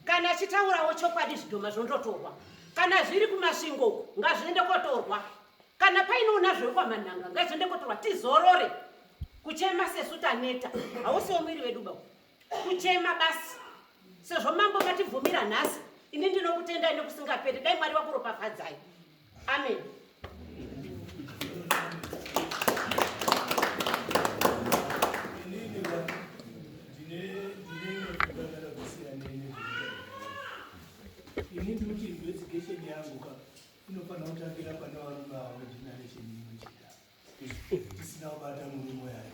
Kana achitaurawo chokwadi, zvidhoma zvondotorwa. Kana zviri kuMasvingo uko ngazviende kotorwa. Kana painoona zvekwaManhanga ngazviende kotorwa, tizorore kuchema sesu taneta. Hausiwo mwiri wedu ba kuchema basi. Sezvo mambo matibvumira nhasi, ini ndinokutendai nekusingaperi. Dai Mwari vakuropafadzai. Amen. Inini ndine ndine kudakara kusiyana nezvekuita. Ini ndinoti investigation yangu ka inofanira kutangira pane varume avo vegeneration imwe chete tisina kubata murume yayo.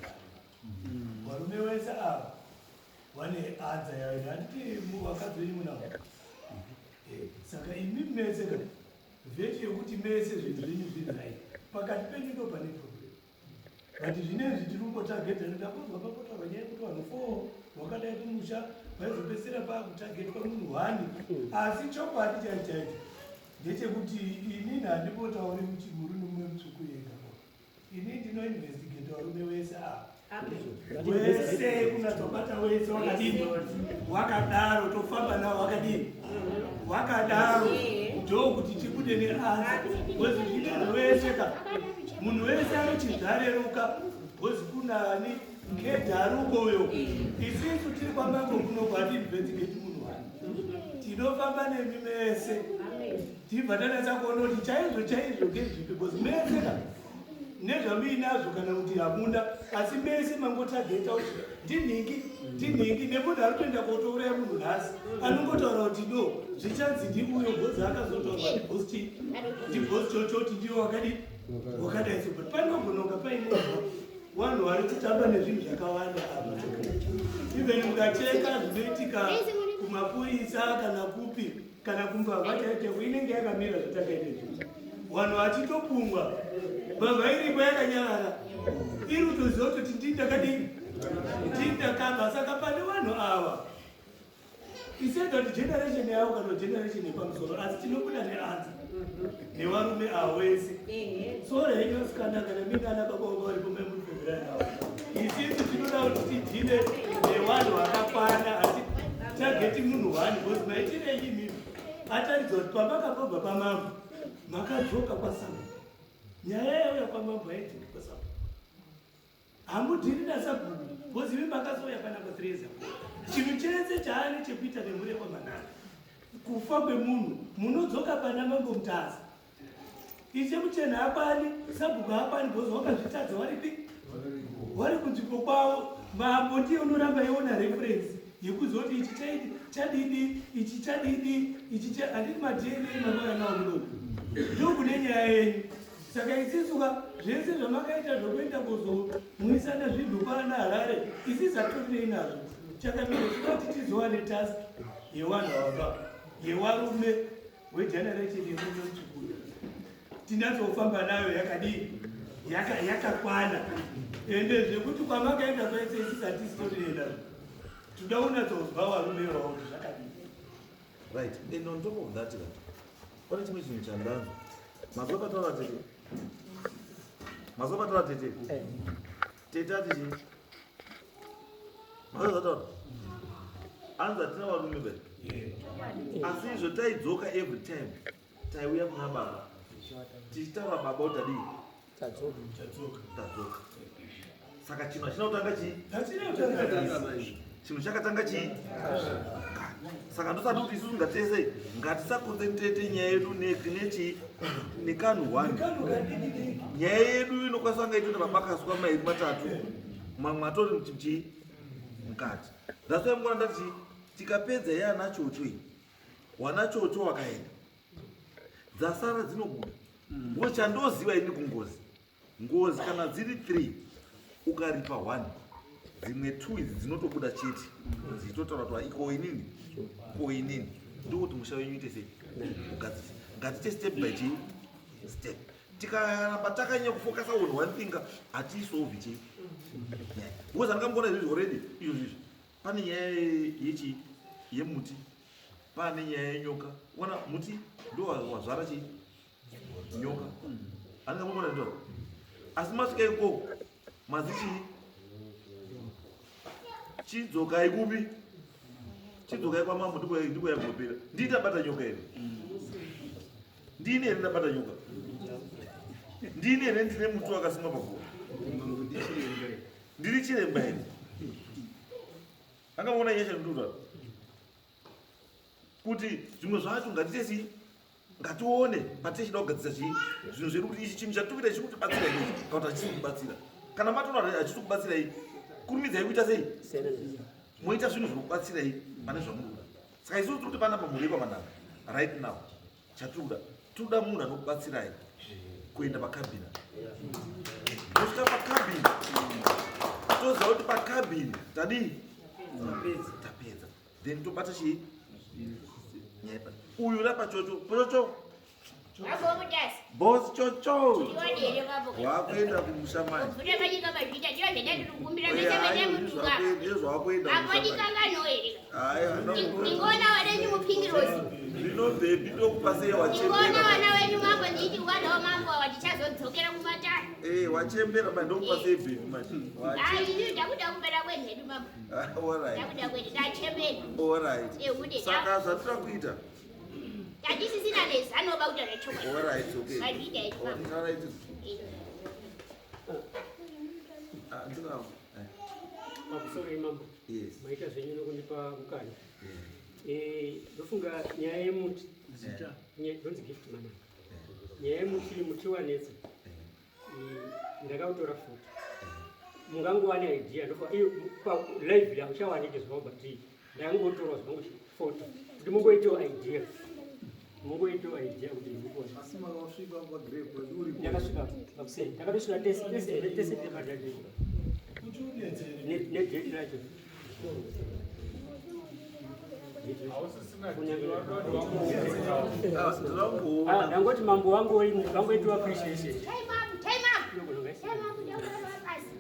Varume wese ava vane anza yayo handiti vakadzi venyu munavo. Saka imi mese ka vhechi yekuti mese zvinhu zvenyu zviri right pakati penyu ndo pane problem. But zvinezvi tiri kungotageta ndakunzwa papotaurwa nyaya yekuti vanhu four wakadai kumusha vaizopedzisira pakutagetwa munhu one. Asi chokwadi chaicho chaicho ndechekuti inini handimbotauri kuti murume mumwe mutsvuku yega. Ini ndinoinvestigata varume wese ava wese kunatobata wese wakadini wakadaro tofamba nawo wakadini wakadaro ndokuti tibude neansa bcause zvinhu wese ka munhu wese anoti zvareruka bcause kunani kedharuko uyo isisu tiri kwamambo kuno kwatiinvestigate munhu wani tinofamba nemi mese tibva tanatsa kuona kuti chaizvo chaizvo kezvipi bcause mese ka nezvamuinazvo kana kuti hamuna asi mese mangotageta kuti ndinhingi ndinhingi nemunhu ari kutoenda kotouraya munhu nhasi anongotaura kuti no zvichanzi ndiuyo bhozi akazotaurwa ndibhosi ndibhosi chochoti ndiwo wakadi wakadai so but panogona kunga paine vanhu vari kutamba nezvinhu zvakawanda apa even mukacheka zvinoitika kumapurisa kana kupi kana kumbavha chaiyo chaiyo inenge yakamira zvatakaita izvozvo vanhu vachitopungwa mbavha iripo yakanyarara iri kutoziva kutoti ndini ndakadini ndini ndakaba saka pane vanhu ava iseda kuti generation yavo kana generation yepamusoro asi tinobuda neanza nevarume avo wese sore henyu asikana kana mine ana baba vanga varipo mai muri febhurai navo isisu tinoda kuti tidhile nevanhu vakakwana asi tageti munhu one because maitire enyu imimi ataridza kuti pamakambobva pamambo makadzoka kwasabhuku nyaya yauya kwamambo haidzoki kwasabhuku hamudhiri nasabhuku because imi makazouya panapa 3 years ago chinhu chese chaane chekuita nemhuri yekwamanana kufa kwemunhu munodzoka pana mambo mutasa ishe muchena hakwani sabhuku hakwani because wakazvitadza waripi wari kunzvimbo kwavo mambo ndiye unoramba iona reference yekuzoti ichi chadidi ichi chadidi ichi handiti madna mamauya nawo munoku ndokune nyaya yenyu saka isisuka zvese zvamakaita zvokuenda kuzomwisana zvinhu kwana harare isisi hatorinei nazvo chakamira tinoda kuti tizowane task yewanhu ava yewarume wegeneration yemuno chikuda tinatsofamba nayo yakadii yakakwana ende zvekuti kwamakaenda kwese isisi hatisitorine nazvo toda kunatsozwa warume wavo kuti zvakadii Right. And on top of that, pane chimwe chinhu chandanzwa. Mazuva pataura tete. Mazuva pataura tete. Eh. Tete ati chii? Mazuva pataura. Anzi hatina varume be. Asi izvo taidzoka every time. Taiuya kuna baba. Tichitaura baba kuti tadii? Tadzoka. Tadzoka. Saka chinhu hachina kutanga chii? Chinhu chakatanga chii? Saka ndosati kuti isusu ngatese ngatisakonzentrete nyaya yedu nechii nekanhu one. Nyaya yedu inokwanisa kunga itoita mabakaswa mairi matatu mamwe atori chii mukati. That's why mukona ndati tikapedza yana chocho iyi wana chocho wakaenda dzasara dzinobuda mm. Chandoziva ini kungozi ngozi kana dziri 3 ukaripa 1 dzimwe 2 idzi dzinotobuda chete dzichitotaura kuti iko inini ko inini ndokuti musha wenyu ite sei ugadzise ngatiite step by chii step tikaramba takanyanya kufokasa on one thing hatiisolve chii because andikamboona izvizvi already izvo zvizvi pane nyaya yechii yemuti pane nyaya yenyoka ona muti ndo wazvara chii nyoka andikamboona ndo asi masvika ikoko mazi chii chidzokai kupi chidzokai kwamambo ndiko yakunopera ndii tabata nyoka here ndini here ndabata nyoka ndini here ndine muti wakasimwa paguva ndiri chiremba here angaona nyasha ndura kuti zvimwe zvacho ngatitesi ngatione patichida kugadzisa chii zvinhu zvedu kuti ichi chinhu chatikuita chiri kutibatsira here kana kuti hachisi kutibatsira kana matoona hachisi kubatsirai kurumidzai kuita sei moita zvinhu zvinokubatsirai pane zvamunoda saka isusu tiri kuti pana pamhuri yekwamananga. Right now chatiri kuda, tinoda munhu anokubatsirai kuenda pakabhini. Tosvika pakabhini, toziva kuti pakabhini tadii, tapedza, then tobata chii nyaya uyu rapa chocho chocho boss chocho wakuenda kumusha manje ndingoona vana wenyu mupingirosi zvino bhebhi ndokupasei wachembera vana wenyu mambo nditi wanawo mambo awa tichazodzokera kumatare. Eh, wachembera manje ndokupasei bhebhi manje. Ai, ndakuda kupera kwenhedu mambo. Alright. Ndakuda kwedu ndachembera. Alright. Eh, saka zvatira kuita tatisisina nezano bakutaura chokwadi. Alright, okay. Mazviita izvi mambo. Alright. Ah, ndinavo. Pamusoro imambo. Yes. Maita zvenyu nokundipa mukana. Eh, ndofunga nyaya yemuti. Zita. Ndonzi Gift Mananga. Nyaya yemuti muti wanetsa. Ndakautora futi. Mungangowane idea ndofunga iyo pa live hauchawaniki zvavo but ndangotora zvangu foto kuti mungoitawo idea. Mungoitawo idea kuti ndikuona. Asi makasvika pagrave uri Ndakasvika pakuseni. Ndakatosvika tese tese tese temadadei. Kuti udetsere. Nedate racho. Ah, ndangoti mambo wangu wangoitiwa appreciation. Time up, time up. Time up, ndakurara pasi.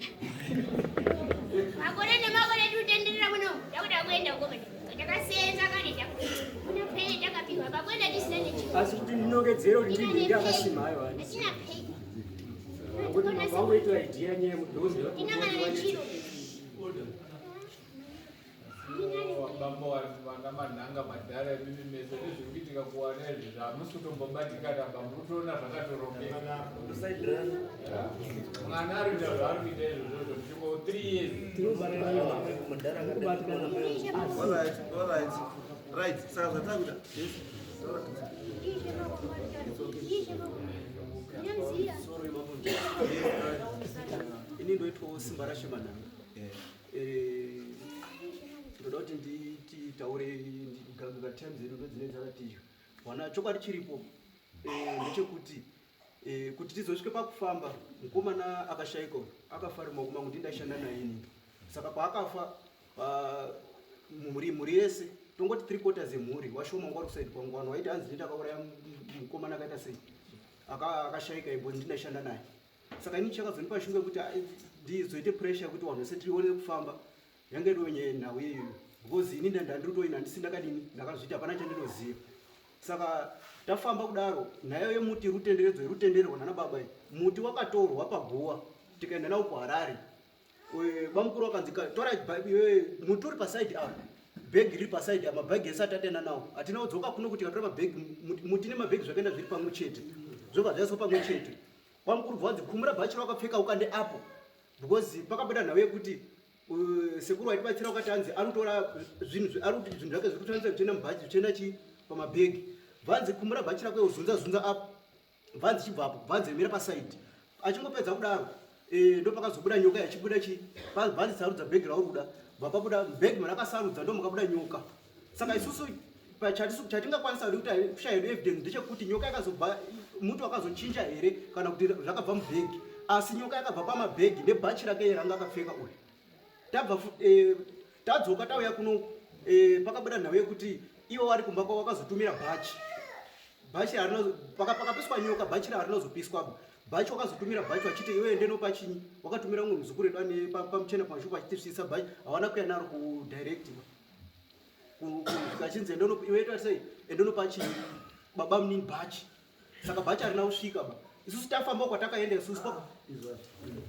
Makore nemakore tikutenderera muno. Ndakuda kuenda uko manje. Takasenza kare kuna pay takapiwa. Pakuenda tisina nechiro. Asi kuti ndinongedzera kuti ndinenge akasima ayo ani. Hatina pay. Ngoti mambo wangoitiwa idea nyaya yemudhozi. Tina kana nechiro. Bambo vana manhanga madhara imimi mese nezviri kuitika kuwana izvi zvamusi kutombobatikana ba muri kutoona zvakatorongeka. Mwana ari kuita zvaari kuita izvozvozvo muchingo 3 years. Alright, alright. Right, saka zvatakuita. Yes. Ini ndoitwawo Simba rashemanhanga. Ndoda kuti nditaure times edu ndodzinenge dzakati wana chokwadi chiripo ndechekuti kuti tizosvike pakufamba mukomana akashaika uyu akafa ari mumaoko mangu, ndindashanda naye inini. Saka paakafa mhuri yese tongoti 3 quarters yemhuri washoma wangu vari kusaidi kwangu, vanhu vaiti hanzi ndakauraya mukomana akaita sei akashaika ibo ndindashanda naye. Saka ini chakazondipa shungu yekuti ndizoite pressure yekuti vanhu vese tione kufamba yange iriwo nyaya nhau iyoyo, because ini ndandiritoina handisi ndakadini ndakazviita hapana chandinoziva. Saka tafamba kudaro nhayo yemuti rutenderedzo irutendererwa nana baba iyi, muti wakatorwa paguwa tikaenda nawo kuHarare. Bamukuru wakanzi tora muti uri pasaidi apa, bhegi riri pasaidi apa, mabhegi ese atataenda nawo hatina kudzoka kuno kuti tikatora mabhegi muti nemabhegi zvakaenda zviri pamwe chete, zvobva zvaiswa pamwe chete. Bamukuru bvanzi kumura bhachi rakapfeka ukande apo, because pakabuda nhau yekuti sekuru waitibatsira wakati hanzi anotora zvinhu ari kuti zvinhu zvake zviri kutanisa zvichienda mubhachi zvichienda chi pamabhegi. Bvanzi kumura bhachi rako uzunza zunza apo, bvanzi chibva apo, bvanzi emira pasaidi. Achingopedza kudaro ndo pakazobuda nyoka yachibuda chi bvanzi sarudza bhegi rauri kuda, bva pabuda bhegi marakasarudza ndo makabuda nyoka. Saka isusu chatingakwanisa kuti kushaya hedu evidence ndechekuti nyoka yakazobva muti wakazochinja here kana kuti zvakabva mubhegi, asi nyoka yakabva pamabhegi nebhachi rake ranga akapfeka uyu. Tabva tadzoka tauya kuno pakabuda nhau yekuti ivo vari kumba kwavo vakazotumira bhachi, bhachi harina pakapiswa nyoka, bhachi harinozopiswa ba bhachi wakazotumira bhachi vachiti iwe ende nopa chinyi, wakatumira umwe muzukuru wedu ane pamuchena pamashuku achiti svisa bhachi, hawana kuya naro kudirect kachinzi ende iwe ita sei ende nopa chinyi baba munini bhachi. Saka bhachi harina kusvika ba isusu tafamba kwatakaenda isusu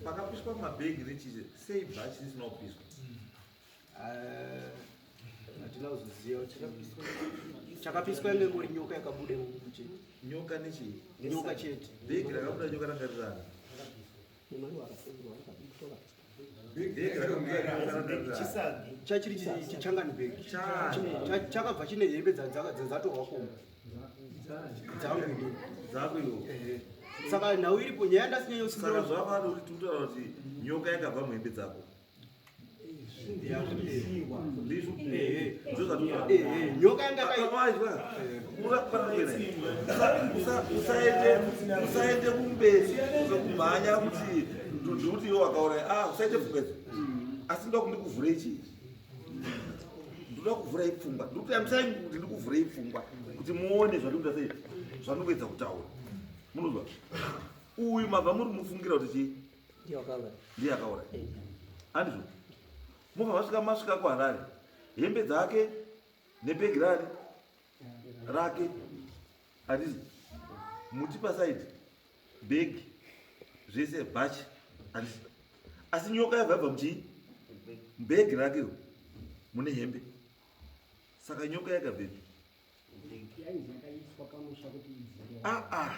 pakapiswa mabhegi rechize sei bhachi risina kupiswa? Hatina kuzoziva chakapiswa, yange ingori nyoka yakabuda imomo chete. Nyoka nechii? Nyoka chete. Bhegi rakabuda nyoka ranga rirani? Bhegi rakabuda nyoka ranga rirani? Chachiri chichangani bhegi chakabva chine hembe dzatorwa komba dzangu inini. Dzako iwo. Saka nhau iripo nyaya Saka ndasinyanyosindira zvavanoda kuti tikutaura kuti nyoka yakabva muhembe dzako. Nyoka yanga Usaende kumberi kumhanya kuti ndikuti iwe wakauraya. Ah, usaite pfungwa idzo. Asi ndoda kuti ndikuvhurei chii? Ndoda kuvhurai pfungwa. Ndikuti amusai kuti ndikuvhurei pfungwa kuti muone zvandikuita sei, zvandikuedza kutaura. Munozwa? Uyu mabva muri mufungira kuti chii? Ndiye akauraya. Handizvo? Mobva masvika masvika kuHarare. Hembe dzake nebhegi rari rake handiti muti pasaidi bhegi zvese bhachi handiti asi nyoka yabva yabva muchii bhegi rake mune hembe saka nyoka yakabvepi Ah, ah.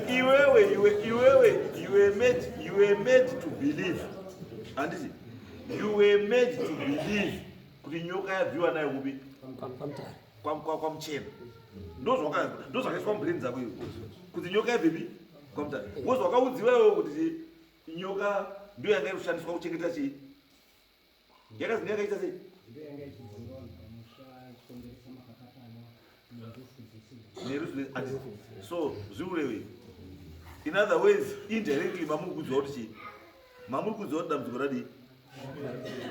Iwewe, iwe, iwewe, you were made, you were made to believe. Handiti? You were made to believe kuti nyoka yabviwa nayo kupi? Kwamuchena. Ndozvakaiswa mubrain dzako iwe. Kuti nyoka yabvepi? Kwamutare. Wozvakaudziwa iwewe kuti nyoka ndiyo yanga iri kushandiswa kuchengeta chii? Yakazi yakaita sei? So zviurewei? In other words, indirectly mamuri kudziwa kuti chii? Mamuri kudziwa kuti dambudziko radii?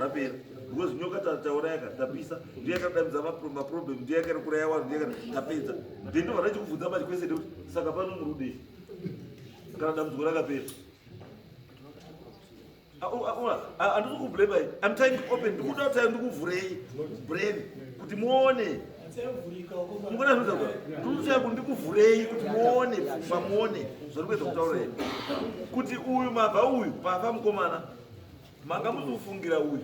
Rapera. Because nyoka tauraya ka tapisa, ndiyo yakadamidza maproblem, ndiyo yakari kuraya vanhu, ndiyo yakari tapedza. Then ndobva ndachikubvunza manje kwese ndekuti saka pano muri kudei? Kana dambudziko rakapera. Handisi kublame, I'm trying to open, ndikuda kuti ndikuvhurei brain kuti muone. Mukona zvinoita ndikutsaya kuti ndikuvhurei kuti muone pfungwa, muone zvari kuedza kutaura here kuti uyu mabva uyu pafa mukomana manga muri kufungira uyu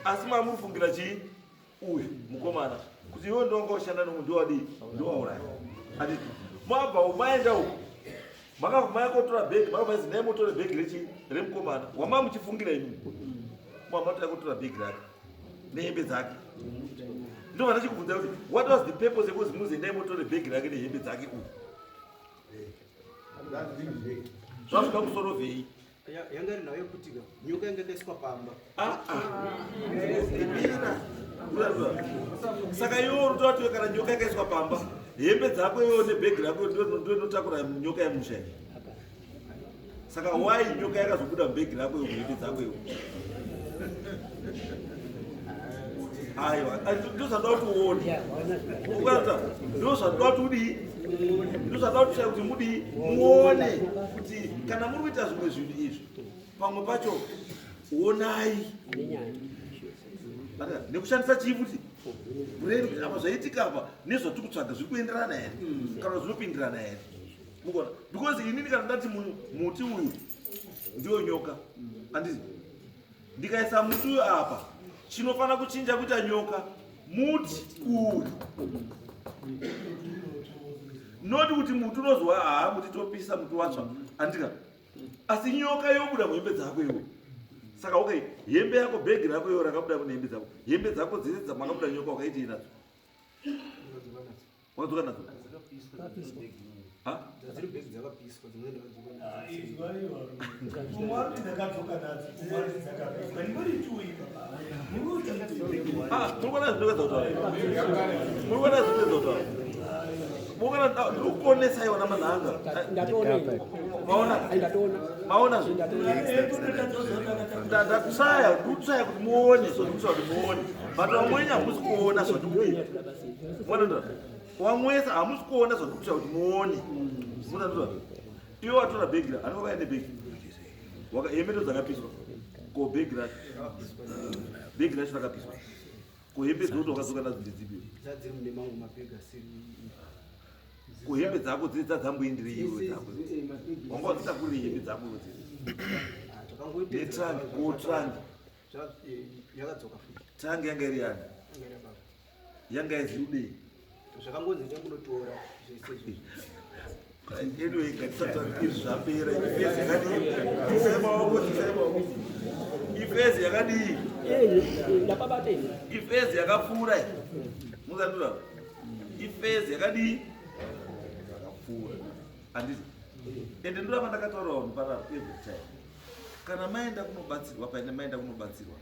asi manga muri kufungira chii uyu mukomana kuti iwe ndonga ushanda nomwe ndowadii ndowauraya anditi mabva umaenda uku makabva maya kotora bhegi makabva izi ndai motore bhegi rechi remukomana wamava muchifungira imi mwamatoya kotora bhegi rake nehembe dzake ndobva ndachikubvunza kuti what was the purpose yekuzi muzi ndai motore bhegi rake nehembe dzake uyu zvasvika kusorovhei yanga iri nhau yekuti nyoka yanga yakaiswa pamba. Saka iwe urikuti kana nyoka yakaiswa pamba hembe dzako iwe nebhegi rako ndoinotakura nyoka yemusha iyi. Saka why nyoka yakazobuda mubhegi rako iwe hembe dzako iwe? Aiwa, ndozvandoda kuti uone. Ukata ndozvandoda kuti udii, ndozvandoda kuti kuti mudii muone kuti kana muri kuita zvimwe zvinhu izvi pamwe pacho onai nekushandisa chii futi brain kuti apa zvaitika apa nezvatiri kutsvaga zviri kuenderana here kana zvinopindirana here. Mukuona, because inini kana ndati muti uyu ndiyo nyoka handiti ndikaisa muti uyu apa chinofanira kuchinja kuita nyoka muti uyu, noti kuti muti unozwa haa muti topisa muti watsva handika asi nyoka yobuda muhembe dzako iwe. Saka okay, hembe yako bhegi rako iwe rakabuda mune hembe dzako, hembe dzako dzese dzamakabuda nyoka wakaitei nadzo? Wakadzoka nadzo? Murikuona zvinoedza kutaura, murikuona zvinoedza kutaura, murikuona ndikukonesa iwana manhanga. Maona, maona ndatsaya, ndikutsaya kuti muone zvandikutsaya kuti muone, but vamweni hamusi kuona zvandikuita. Mwana wamwese hamusi kuona zvandikutsaya kuti muone. Muna iwe watora bhegi ra anenge wakaenda bhegi hembe ndo dzakapiswa ko bhegi racho, bhegi racho rakapiswa ko hembe dzoti wakadzoka nadzo ndedzipi? Dzadziri mune mangu mabhegi asiri. Ko hembe dzako dzese dzadzamboenderei iwe dzako wanga wadzitakurei hembe dzako iwe dzese netrangi ko trangi Yakadzoka futi. Trangi yanga iri yani? Yanga yaziudei? Zvakangonzi ndingonotora zvese izvi. Anyway, ngatisati izvi zvapera. Ifezi yakadii? Isai maoko, isai maoko. Ifezi yakadii? Ndapabata ini. Ifezi yakapfuura iyi. Muzandura. Ifezi yakadii? Yakapfuura. Handiti. Ende ndoramba ndakataura vanhu pararo every time. Kana maenda kunobatsirwa paine maenda kunobatsirwa.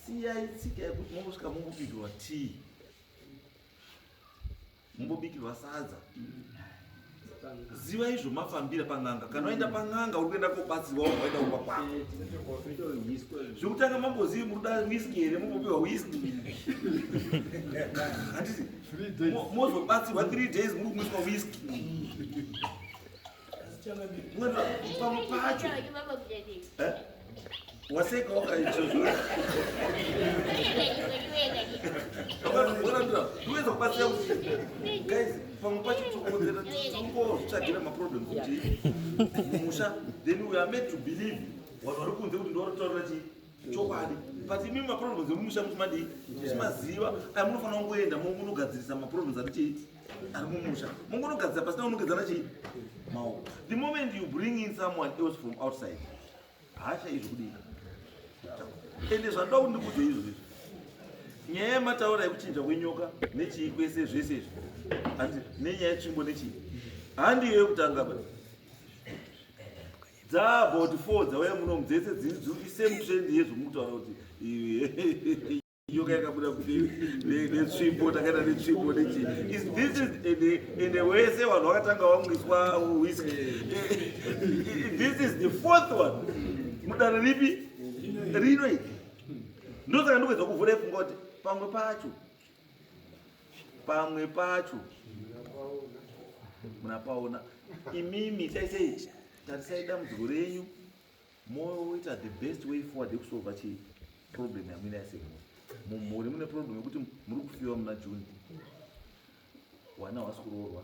Siyai tsika yekuti mongosvika mongobikirwa tea. Mumbobikirwa sadza. Ziva izvo mafambira pan'anga. Kana waenda pan'anga uri kuenda kobatsirwa wabva waenda kumba kwako. Zvekutanga mambozivi muri kuda whisky here mombopiwa whisky. Handiti mozobatsirwa 3 days muri kumwiswa whisky. Pamwe pacho. Eh? Waseka wakaizvozvo. Ndikuedza kubatsira kuti guys pamwe pacho tinokonzera tinongozvitsvagira maproblems kuti mumusha then we are made to believe vanhu vari kunze kuti ndovatotaurira chii chokwadi but imi maproblems emumusha muchimadii muchimaziva aya munofanira kungoenda munogadzirisa maproblems ari chii ari mumusha mungonogadzira pasina kunongedzana chii maoko the moment you bring in someone else from outside hasha izvo kudii ende zvandoda kuti ndikudze izvo izvo nyaya yemataura yekuchinja kwenyoka nechii kwese zvese izvi handi nenyaya yetsvimbo nechii handiyo yekutanga ba dzaabouti four dzauya munomu dzese dziri same trend yezvomukutaura kuti nyoka yakabuda netsvimbo takaita netsvimbo nechii is this is ende wese vanhu vakatanga vamwiswa whisky this is the fourth one mudare ripi rino iri ndosaka ndikuedza kuvhura ipfungwa kuti pamwe pacho pamwe pacho munapaona imimi taisei tarisai dambudziko renyu moita the best way forward yekusolva chii problem yamuinayo semhuri mumhuri mune problem yekuti muri kufiwa muna june wana hwasi kuroorwa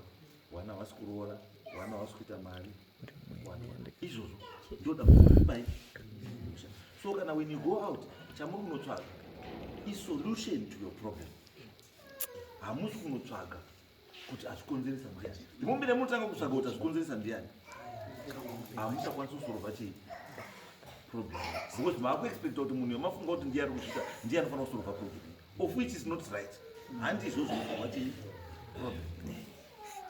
wana hwasi kuroora wana hwasi kuita mari izvozvo ndoda kubai so kana when you go out chamuri kunotsvaga isolution to your problem hamusi kunotsvaga kuti azvikonzeresa ndiani ndimombira munotanga kutsvaga kuti azvikonzeresa ndiani hamuchakwanisi kusorova chii problem because maakuexpecta kuti munhu yamafunga kuti ndiye ari kuzviita ndiye anofanira kusorova problem of which is not right handi izvozvo unosorova chii problem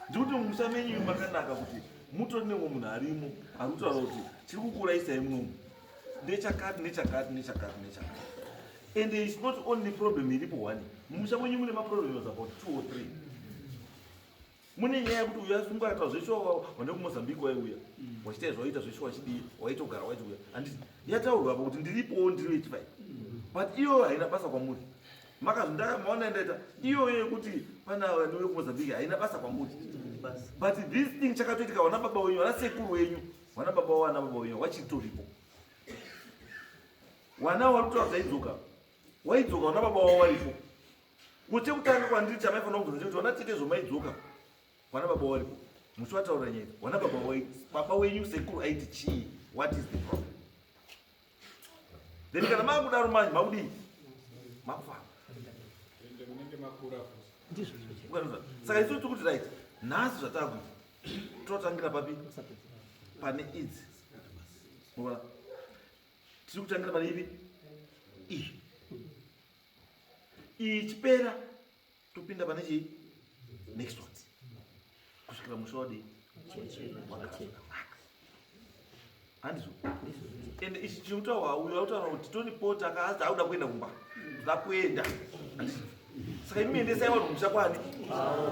ndikuti mumusha menyu makanaka kuti mutori nemwe munhu arimo ari kutaura kuti chiri kukuuraisai munomu ndechakati nechakati nechakati nechakati and it's not only problem iripo one mumusha mwenyu mune maproblems about two or three mune nyaya yekuti uyu asungwa akataura zveshuwa vane kumozambique waiuya wachiita izvo waita zveshuwa wachidii waitogara wachiuya handiti yataurwa apa kuti ndiripowo ndiri wechifai but iyoyo haina basa kwamuri makazvindakamaona ndaita iyoyo yekuti pana vanhu vekumozambique haina basa kwamuri but this thing chakatoitika vana baba wenyu vana sekuru wenyu vana baba wana baba wenyu wachitoripo wana wari kutaura dzaidzoka waidzoka wana baba wavo waripo ko chekutanga kwandiri chamaifanira kubvunza chekuti wana tete zvomaidzoka wana baba waripo muchiwataura nyaya wana baba wai baba wenyu sekuru aiti chii what is the problem then kana makudaro manje makudii makufamba saka isu tikuti right nhasi zvatakuita totangira papi pane idzi Unoona? Tiri kutangira pane ipi? Iyi. Iyi ichipera topinda pane chii? Next one. Kusvikira musha wadii? Wagara zvakanaka. Handizvo? Ende ichi chinotaurwa uyo autaura kuti Tony Potter akazi auda kuenda kumba. Kuda kuenda. Handizvo? Saka imi endesai vanhu kumusha kwani?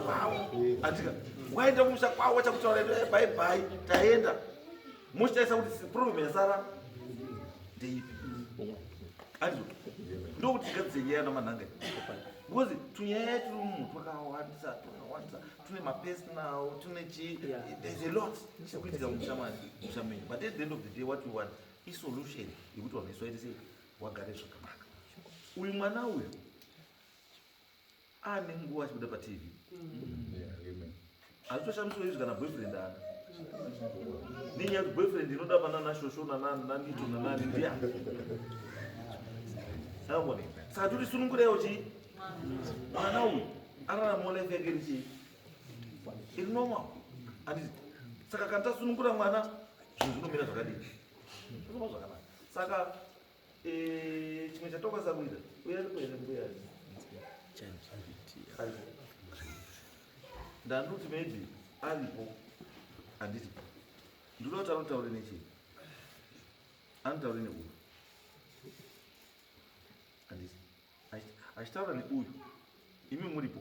Kwavo. Handika. Waenda kumusha kwavo wachakutaura bye bye taenda. Mochitaisa kuti problem yasara ndeipi? Handizvo? Ndokuti tigadzise nyaya namanhanga. Because tunyaya turi mumu twakawandisa twakawandisa tune mapersonal tune chi there's a lot chekuitika mumusha musha menyu but at the end of the day what we want isolution yekuti vanhu vese vaite sei wagare zvakanaka. Uyu mwana uyu ane nguva achibuda patv hazvitoshamiswa izvi kana boyfriend ana nenyaya yekuti boyfriend inoda panana shosho nananito nanani ndiani saone saka toti sunungurewo chii mwana uyu araramawo life yake iri chii iri normal handiti saka kana tasunungura mwana zvinhu zvinomira zvakadii zvinova zvakanaka saka eh, chimwe chatokwanisa kuita uya aripo here mbuya aripo ndandoti maybe aripo Handiti ndinoda kuti anotaure nechii, anotaure neuyu, handiti achitaura neuyu, imi muripo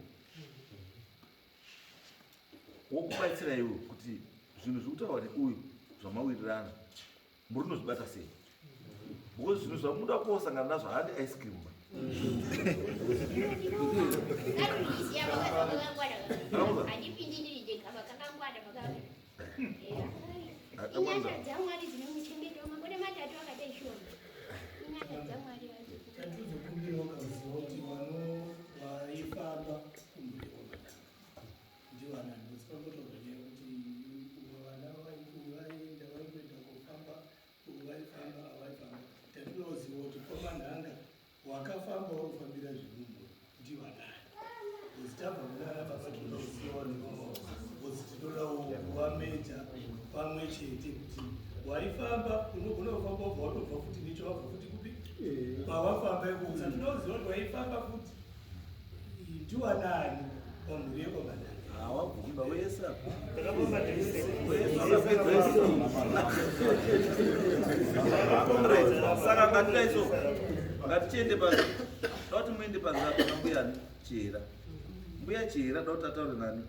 wokubatsira iwe kuti zvinhu zviri kutaurwa neuyu zvamawirirana muri unozvibata sei, because zvinhu zvamuda kosangana nazvo haadi ice cream ba. Handipindi ndiri ndega, vakakangwada vakanga. Inyasha dzaMwari dzinomuchengeta makore 3 akataishona. Inyasha dzaMwari. Chandinozokumbirawo kaziva kuti vano vaifamba kumhuri kwaManhanga ndivanani, because pangotaurwa nyaya yekuti vana vaenda vaingoenda kofamba, vaifamba avaifamba. Chandinoziva kuti kwaManhanga wakafamba wakufambira zvemumhuri ndivanani, because tabva kunana baba tinoda kuziva vanhu, because tinodawo kuvameja pamwe chete kuti waifamba unogona kufamba wabva watobva futi necho wabva futi kupi kwawafamba ikoko. Saka tinoda kuziva kuti waifamba futi ndiwanani pamhuri yekwaManhanga. Hawabvumba wese. Saka ngatidai so, ngatichiende panze. Da kuti muende panze apa nambuya Chihera. Mbuya Chihera da kuti ataure nani,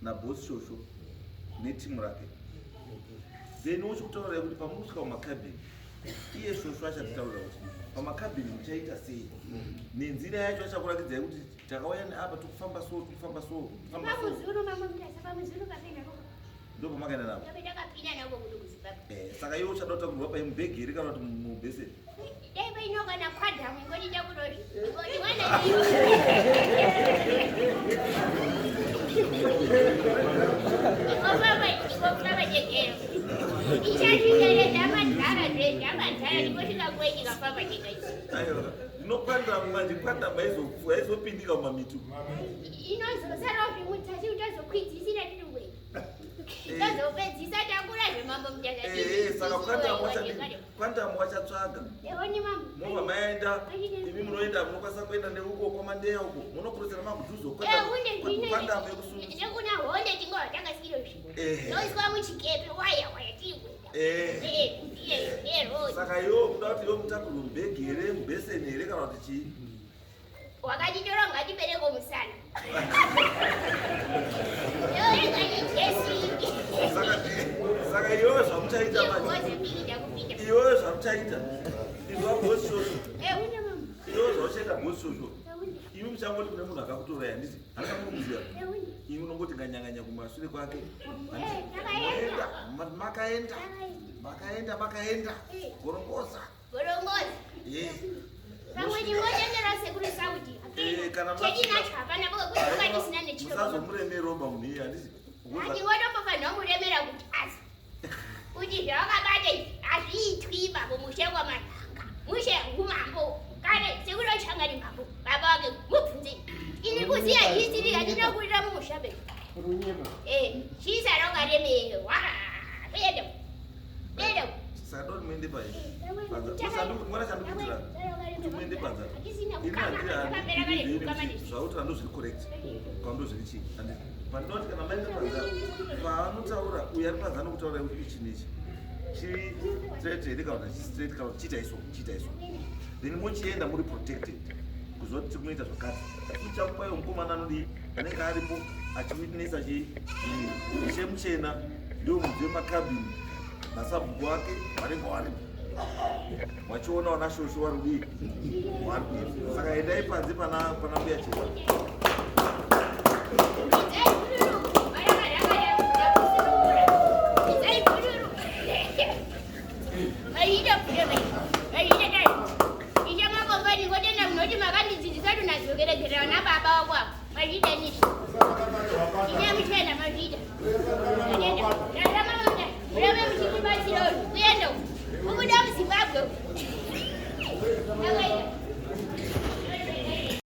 nabosi Shosho netimu rake, then wochikutaurai kuti pamuri kusvika mumakabhini, iye Shosho achatitaurira kuti pamakabhini muchaita sei nenzira yacho, achakurakidzai kuti takauya neapa, tikufamba so, tikufamba so, tikufamba so. Pamuzuru mamwe mutasa pamuzuru kapinda nako. Ndo pamakaenda navo? Kapinda kapinda nako kuno kuZimbabwe. Saka iwe uchada kutakurwa pai, mubhegi here kana kuti mubheseni? Dai painoka na kwadamu ingoti chakurori. Ingoti mwana ingofamba ingofamba chegero. Ichasvika zvamadhara zvezvamadhara ndingosvika kwenyu ikafamba chega ichi. Aiwa, ndinokwanda manje, kwanda haizopindika mumamitu. Inozosarawo zvimutasi utazokwidzisira tiri kwenyu. Tazopedzisa takura zvemambo mutasa. Saka kwandamu wachatsvaga Eoni mambo. Mobva maenda, imi munoenda, munokwanisa kuenda neuko kwaMandeya uko, munokurusira makudhuzo. Une zvino. Kwandamu yekusunga. Nekuna honde tingova takasikiro zvi. Noiswa muchikepe waya waya tiri kuenda. Eh, road. Saka iwo kuda kuti iwe mutakurwe mubhegi here, mubheseni here, kana kuti chii? Wakatitora ngatibereko musana. Yorega ijesi. Saka iwewe zvamuchaita manje, Ngozi kupinda kupinda. iwewe zvamuchaita izwa bosi Shosho, Une mambo. iwewe zvauchaita bosi Shosho, Une. imi muchangoti kune munhu akakutorai, handiti handikamukuziva? Une. Imi unongoti nganyanganya kumashure kwake. Takaenda. Makaenda, makaenda, makaenda gorongoza. Gorongozi. Pamwe ndingotendera sekuru Saudi. Kana Chetinacho hapana boka kuti kwakatisina nechiro. Musazomuremeromba munhu iye, handiti? Handingotombofanira muremera kuti asi. Kuti zvawakabata izvi hazviitwi babo mushe kwaManhanga. Mushe umambo. Kare sekuru vachangari mambo. Baba wake mubvunze. Ini kuziya history handinokurira mumusha be. Runyepa. Chisara ukaremerwa. Kuenda. Kuenda. Saka doti muende pai mwana chandikuitira kuti muende panza. Hatisina Ini kukama. Takapera kare kukama nesu. Zvauti handozviri correct kwandozviri chii, handiti? Pandinoti kana maenda panza, paanotaura uyo ari panza anokutaura kuti ichi nechi chiri straight here kana kuti straight, kana kuti chiita iso, chiita iso, then mochienda muri protected kuziva kuti tiri kunoita zvakati. Ichakupaiwo mukomana anodii anenge aripo achiwitnessa chi chemuchena, ndiwo mudzi wemakabhini nasabhuku wake vanenge varipo vachiona vana Shosho vari kudii, vari kuita. Saka endai panze pana mbuya Chena. Idzai bhururu. Varaka Idzai bhururu. Vaita bhururu. Vaita dai. Isha makombani ngotenda munoti makandidzidzisa tunadzokeregera vana baba wako ava. Mazvita nishi. Ine muchena mazvita. Ndatenda. Ndarama munda. Murame muchitibatsira kuenda uku. Kubuda muZimbabwe.